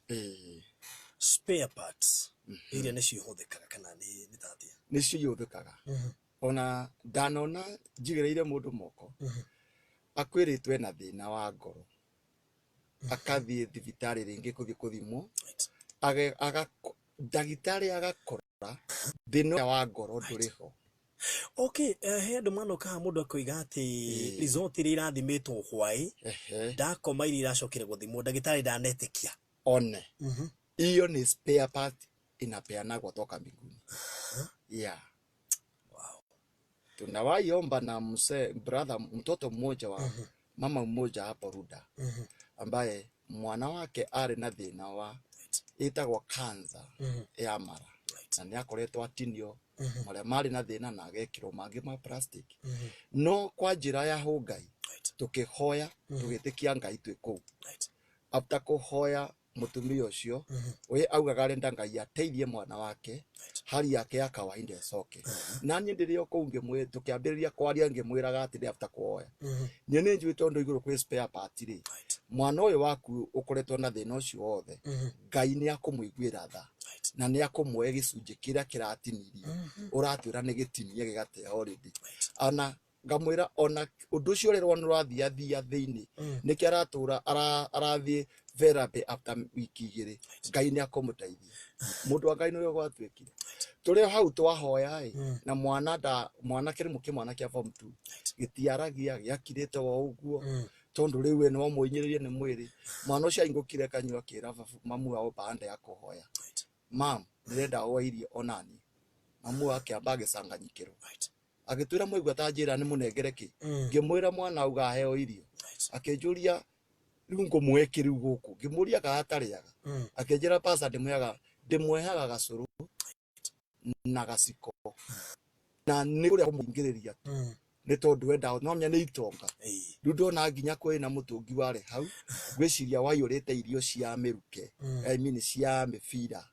spare parts iria nĩcio ihũthĩkaga kana nĩ ta atĩa? Nĩcio ihũthĩkaga. Ona ndanona njigĩrĩire mũndũ moko akwĩrĩtwo ena thĩna wa ngoro, akathiĩ thibitarĩ rĩngĩ kũthiĩ kũthimwo, ndagĩtarĩ agakora thĩna ũrĩa wa ngoro ndũrĩ ho. Okay, he andũ manoka haha mũndũ akoiga atĩ result iria irathimĩtwo hwaĩ ndakoma iria iracokire gũthimwo ndagĩtarĩ ndanetĩkia. One hiyo ni spare part inapeanagwa toka mbinguni. Yeah. Wow. Tunawahi omba na mzee brother, mtoto mmoja wa mama mmoja hapo Ruda ambaye mwana wake arĩ na thĩna wa ĩtagwo cancer ya mara na nĩ akoretwo atinio marĩa marĩ na thĩna na agekĩrwo mangĩ ma plastic, no kwa njĩra ya ũngai tũkĩhoya tũgĩtĩkia Ngai twĩ kũu. After kũhoya mũtumia ũcio we augaga arenda Ngai ateithie mwana wake hali yake ya kawaida ĩcoke. Na niĩ ndĩrĩ o kũu tũkĩambĩrĩria kwaria ngĩmwĩraga atĩrĩ after kũhoya, niĩ nĩ njũĩ tondũ igũrũ kwĩ spare part rĩ, mwana ũyũ waku ũkoretwo na thĩna ũcio wothe, Ngai nĩ akũmũiguĩra tha na nĩ akũmũhe gĩcunjĩ kĩrĩa kĩratinirio ũratwĩra nĩ gĩtinie gĩgateo already. Ona ngamwĩra ona ũndũ ũcio ũrerwo nĩ ũrathiathia thĩinĩ nĩkĩo aratũra arathiĩ therapy after wiki igĩrĩ, Ngai nĩ akũmũteithia. Mũndũ wa Ngai nĩwe gwatuĩkire tũrĩ o hau twahoya ĩ, na mwana nda mwana kĩrĩmũ kĩmwana kĩa form 2 gĩtiaragia, gĩakirĩte o ũguo tondũ rĩu we nĩwamũhinyĩrĩrie nĩ mwĩrĩ. Mwana ũcio aingũkire kanyua akĩra mamu wao baada ya kũhoya, mam ndĩrenda oe irio onani. Mamu wake amba agĩcanganyikĩrwo agĩtwĩra mwaigua ta njĩra nĩ mũnengere kĩ, ngĩmwĩra mwana auga aheo irio, akĩnjũria rĩu ngũmũhe kĩ rĩu gũkũ, ngĩmũria kana atarĩaga, akĩnjĩra pasa ndĩmwehaga gacũrũ na gaciko na nĩ kũrĩa kũmũingĩrĩria tu nĩ tondũ wenda no menya nĩ itonga. Rĩu ndona nginya kwĩ na mũtũngi warĩ hau ngwĩciria waiyũrĩte irio cia mĩruke, I mean cia mĩbira.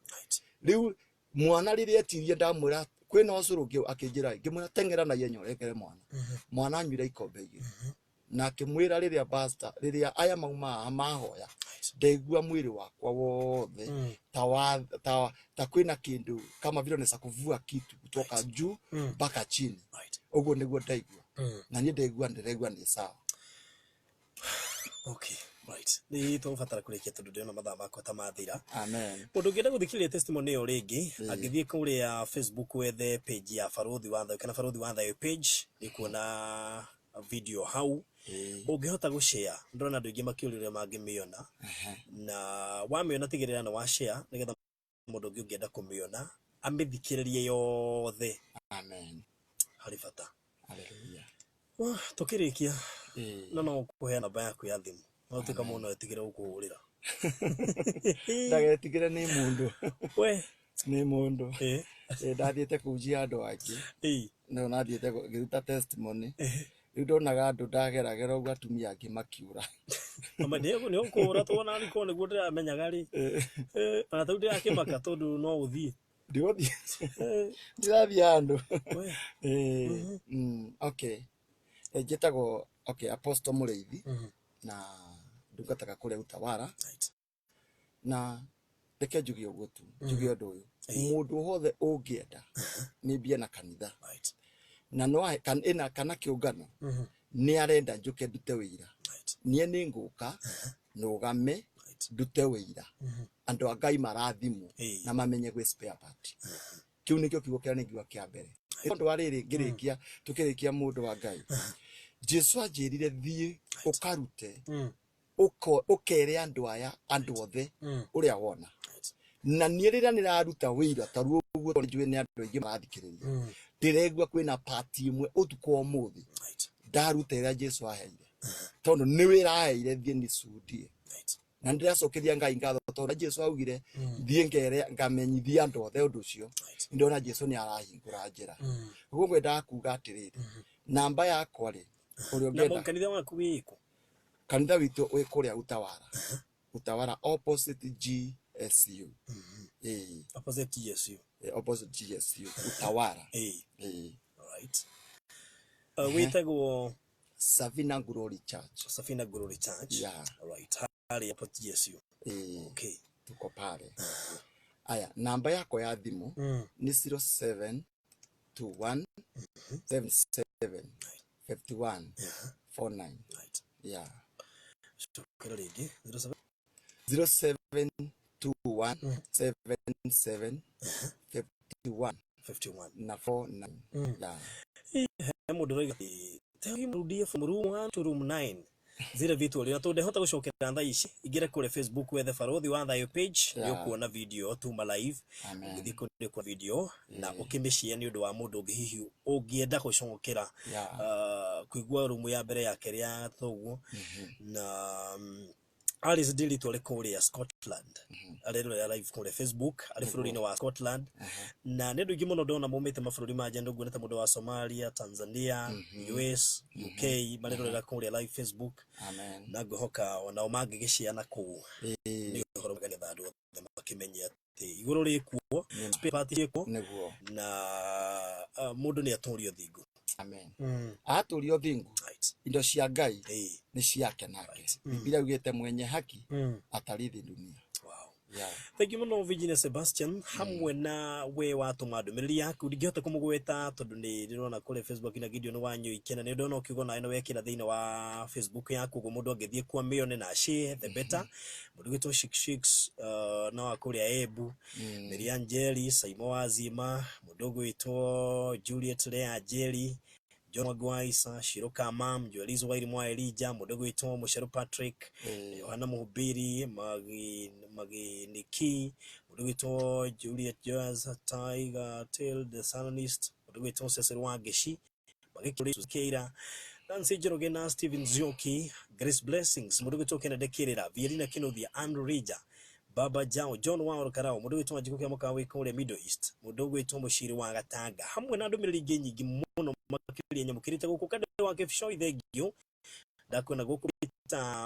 Rĩu mwana rĩrĩa etirie ndamwĩra kwĩna ũcũrũ akĩnjĩra, ngĩmwĩra teng'era na ihenya ũrengere mwana. Mwana anyuire ikombe igĩrĩ na akĩmwĩra rĩrĩa pastor rĩrĩa aya mauma haha mahoya ndaigua mwĩrĩ wakwa wothe ta kwĩna kĩndũ kama vile unaweza kuvua kitu kutoka juu mpaka chini. Ũguo nĩguo ndaigua na niĩ ndaigua ndĩraigua nĩ sawa. Okay, right. Nĩ tũgũbatara kũrĩkia tondũ ndĩrona mathaa makwa ta mathira. Amen. Mũndũ ũngĩenda gũthikĩrĩria testimony ĩyo rĩngĩ angĩthiĩ kũrĩa Facebook wethe page ya Barũthi wa Thayũ kana Barũthi wa Thayũ page nĩ kuona video hau. Ũngĩhota gũshare, ndĩrona andũ aingĩ makĩũria ũrĩa mangĩmĩona, na wamĩona tigĩrĩra nĩ wa share nĩgetha mũndũ ũngĩ ũngĩenda kũmĩona amĩthikĩrĩrie yothe. Amen. Harĩ bata. Hallelujah. Tũkĩrĩkia no kũhe namba yaku ya thimũ no tuĩka mũndũ no etigĩre gũkũhũrĩra. Ndagetigĩre nĩ mũndũ. We nĩ mũndũ. Ndathiĩte kũhunjia andũ angĩ. No nathiĩte ngĩruta testimony. Rĩu ndonaga andũ ndageragera ũguo atumia angĩ makiũra. Ama nĩ ũkũhũra tuona ariko nĩguo ndĩramenyaga rĩ. Ona ta rĩu ndĩrakĩmaka tondũ no ũthiĩ. Ndigũthiĩ. Ndirathiĩ handũ. Okay. Njĩtagwo okay Apostle Mũrĩithi na ndungataga kũrĩa Utawala. Na reke njuge ũguo tu, njuge ũndũ ũyũ. Mũndũ wothe ũngĩenda nĩ mbie na kanitha na no ĩna kana kĩũngano nĩ arenda njũke ndute wĩira, niĩ nĩ ngũka nũgame ndute wĩira, andũ a Ngai marathimwo na mamenye gwĩ spare part. Kĩu nĩkĩo kiugo kĩrĩa nĩngiuga kĩa mbere. Tondũ wa rĩrĩ ngĩrĩkia tũkĩrĩkia mũndũ wa Ngai, Jesu anjĩrire thiĩ ũkarute ũkere andũ aya andũ othe ũrĩa wona. Na niĩ rĩrĩa nĩraruta wĩira ta ruo ũguo tondũ njũĩ nĩ andũ aingĩ marathikĩrĩria, ndĩraigua kwĩna pati ĩmwe ũtukũ wa ũmũthĩ ndaruta ĩrĩa Jesu aheire, tondũ nĩ wĩra aheire thiĩ nicundie. Na nĩndĩracokeria Ngai ngatho tondũ Jesu augire thiĩ ngere ngamenyithie andũ othe ũndũ ũcio. Ndĩrona Jesu nĩ arahingũra njĩra. Ũguo ngwendaga kuga atĩrĩrĩ, namba yakwa rĩ, ũrĩa Na ũngĩenda kanitha waku wĩ kũ? Kanitha witũ wĩ kũrĩa Utawara, Utawara opposite GSU. Ĩĩ. Opposite GSU. Opposite GSU Utawara. Ĩĩ. Alright. Wĩtagwo? Savina Glory Church. Safina Glory Church. Yeah. Alright. Harĩa opposite GSU. Ĩĩ. Okay. Tuko pale. Aya, namba yakwa ya thimũ nĩ 0721 77 51 49. Yeah. Cokera rĩngĩ. 07 0721 77 51 51 na 49. Yeah. He mũndũ ũroiga atĩ, tell him rudie from room 1 to room 9 zile vitu ũrĩa tondũ ndehota gũcokera thaa ici ingĩre kũrĩa Facebook wethe Barũthi wa Thayũ page, nĩ ũkuona video ĩyo tuma live. Amen. Ũngĩthiĩ kũu nĩ ũkuona video na ũkĩmĩshare nĩ ũndũ wa mũndũ ũngĩ hihi ũngĩenda gũcokera kũigua rumu ya mbere ya kerĩ ya gatatũ ũguo. Na Alice Ndiritu arĩ kũrĩa Scotland, arerorera live kũrĩa Facebook arĩ bũrũri-inĩ wa Scotland. Na nĩ andũ aingĩ mũno ndona maumĩte mabũrũri ma nja, nguonete mũndũ wa Somalia, Tanzania, US, UK marerorera kũrĩa live Facebook. Amen. Na ngwĩhoka onao mangĩgĩciana kũu nĩ ũhoro mwega nĩgetha andũ othe makĩmenye atĩ igũrũ rĩkuo, spare part ciĩkuo. Nĩguo. Na mũndũ nĩ atũrio thingo. Amen. Atũrio thingu, indo cia Ngai nĩ ciake nake. Biblia yugĩte mwenye haki atarithi dunia. Yeah. Thank you mũno Virginia Sebastian hamwe na we watũma ndũmĩrĩri yaku, ndingĩhota kũmũgweta tondũ nĩ ndĩrona kũrĩa Facebook na Gideon Wanyũike, na nĩ ndona ũkiuga nawe nĩ wekĩra thĩinĩ wa Facebook yaku, ũguo mũndũ angĩthiĩ kwa mĩone na share the better. Mũndũ gwĩtwo Shik Shiks na wa kũrĩa Embu, Miriam Njeri, Saimo Wazima, mũndũ ũgwĩtwo Juliet Lea Njeri, John Wagwaisa, Shiro Kamam, Joeliz Wairimu wa Elijah, mũndũ ũgwĩtwo Mũceru Patrick, Yohana Mũhubiri, Maginiki, mũndũ ũgwĩtwo Juliet Joas, Tiger Tail the Satanist, mũndũ ũgwĩtwo Cecil Wangeci, Magĩkĩra Keira, Nancy Njoroge na Steven Nzioki, Grace Blessings, mũndũ ũgwĩtwo Kennedy Kĩrĩra, Vielina Kinuthia, Andrew Rija, Baba Jao, John Waoro Karao, mũndũ ũgwĩtwo Wanjikũ kĩa mũkawa wĩ kũrĩa Middle East, mũndũ ũgwĩtwo Mũciri wa Gatanga, hamwe na ndũmĩrĩri ingĩ nyingĩ mũno makĩria nyamũkĩrĩte gũkũ Kande wa Kĩbicoi, thengio ndakuona gũkũ Peter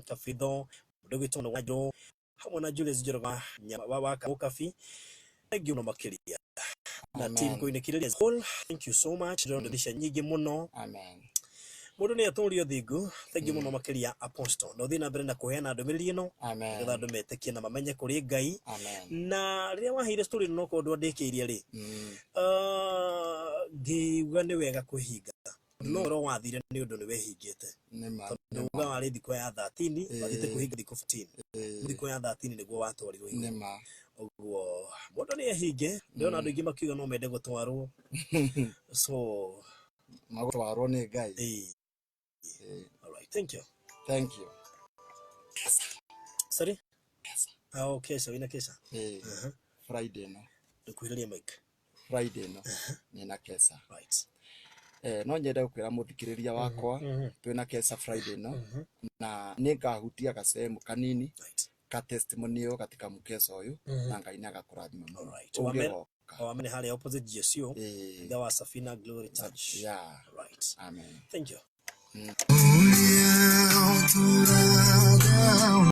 Kabitho, mũndũ ũgwĩtwo Wanjũ, hamwe na Julius Njoroge wa Kabi, thengio mũno makĩria na team Amen. kũinĩkĩrĩria as a whole, thank you so much, ndĩrona ndĩrĩca nyingĩ mũno. Amen. Mũndũ nĩ atũrio thingu, thengiũ mũno makĩria Apostle, na ũthiĩ na mbere na kũheana ndũmĩrĩri ĩno Amen. nĩgetha andũ metĩkie na mamenye kũrĩ Ngai. Amen. Na rĩrĩa waheire story ĩno nokorwo ndwandĩkĩirie rĩ, ngĩuga nĩ wega kwĩhinga, no ũhoro wathire nĩ ũndũ nĩ wehingĩte, Nĩma. tondũ uga warĩ thikũ ya 13 wathiĩte kwĩhinga thikũ 14, thikũ ya 13 nĩguo watwarirwo igũrũ. Nĩma. Ũguo mũndũ nĩ ehinge, ndĩrona andũ aingĩ makiuga no mende gũtwarwo, so Magũtwarwo nĩ Ngai. All right, thank you. Thank you. Sorry? Ah, okay, so ina kesa. Friday no. Ndũkwĩrĩria mic. Friday no. Nĩna kesa. Right. No nyende gũkwĩra mũthikĩrĩria wakwa twĩna kesa Friday no, na nĩ ngahutia gacehemu kanini ka testimony ĩyo katika mukesa ũyũ, na Ngai nĩ agakũrathima mũno. Ũngĩgoka. Wamene harĩa opposite GSU, ithe wa Safina Glory Church. Yeah. Right. Amen. Thank you. Ũrĩa ũtũũraga.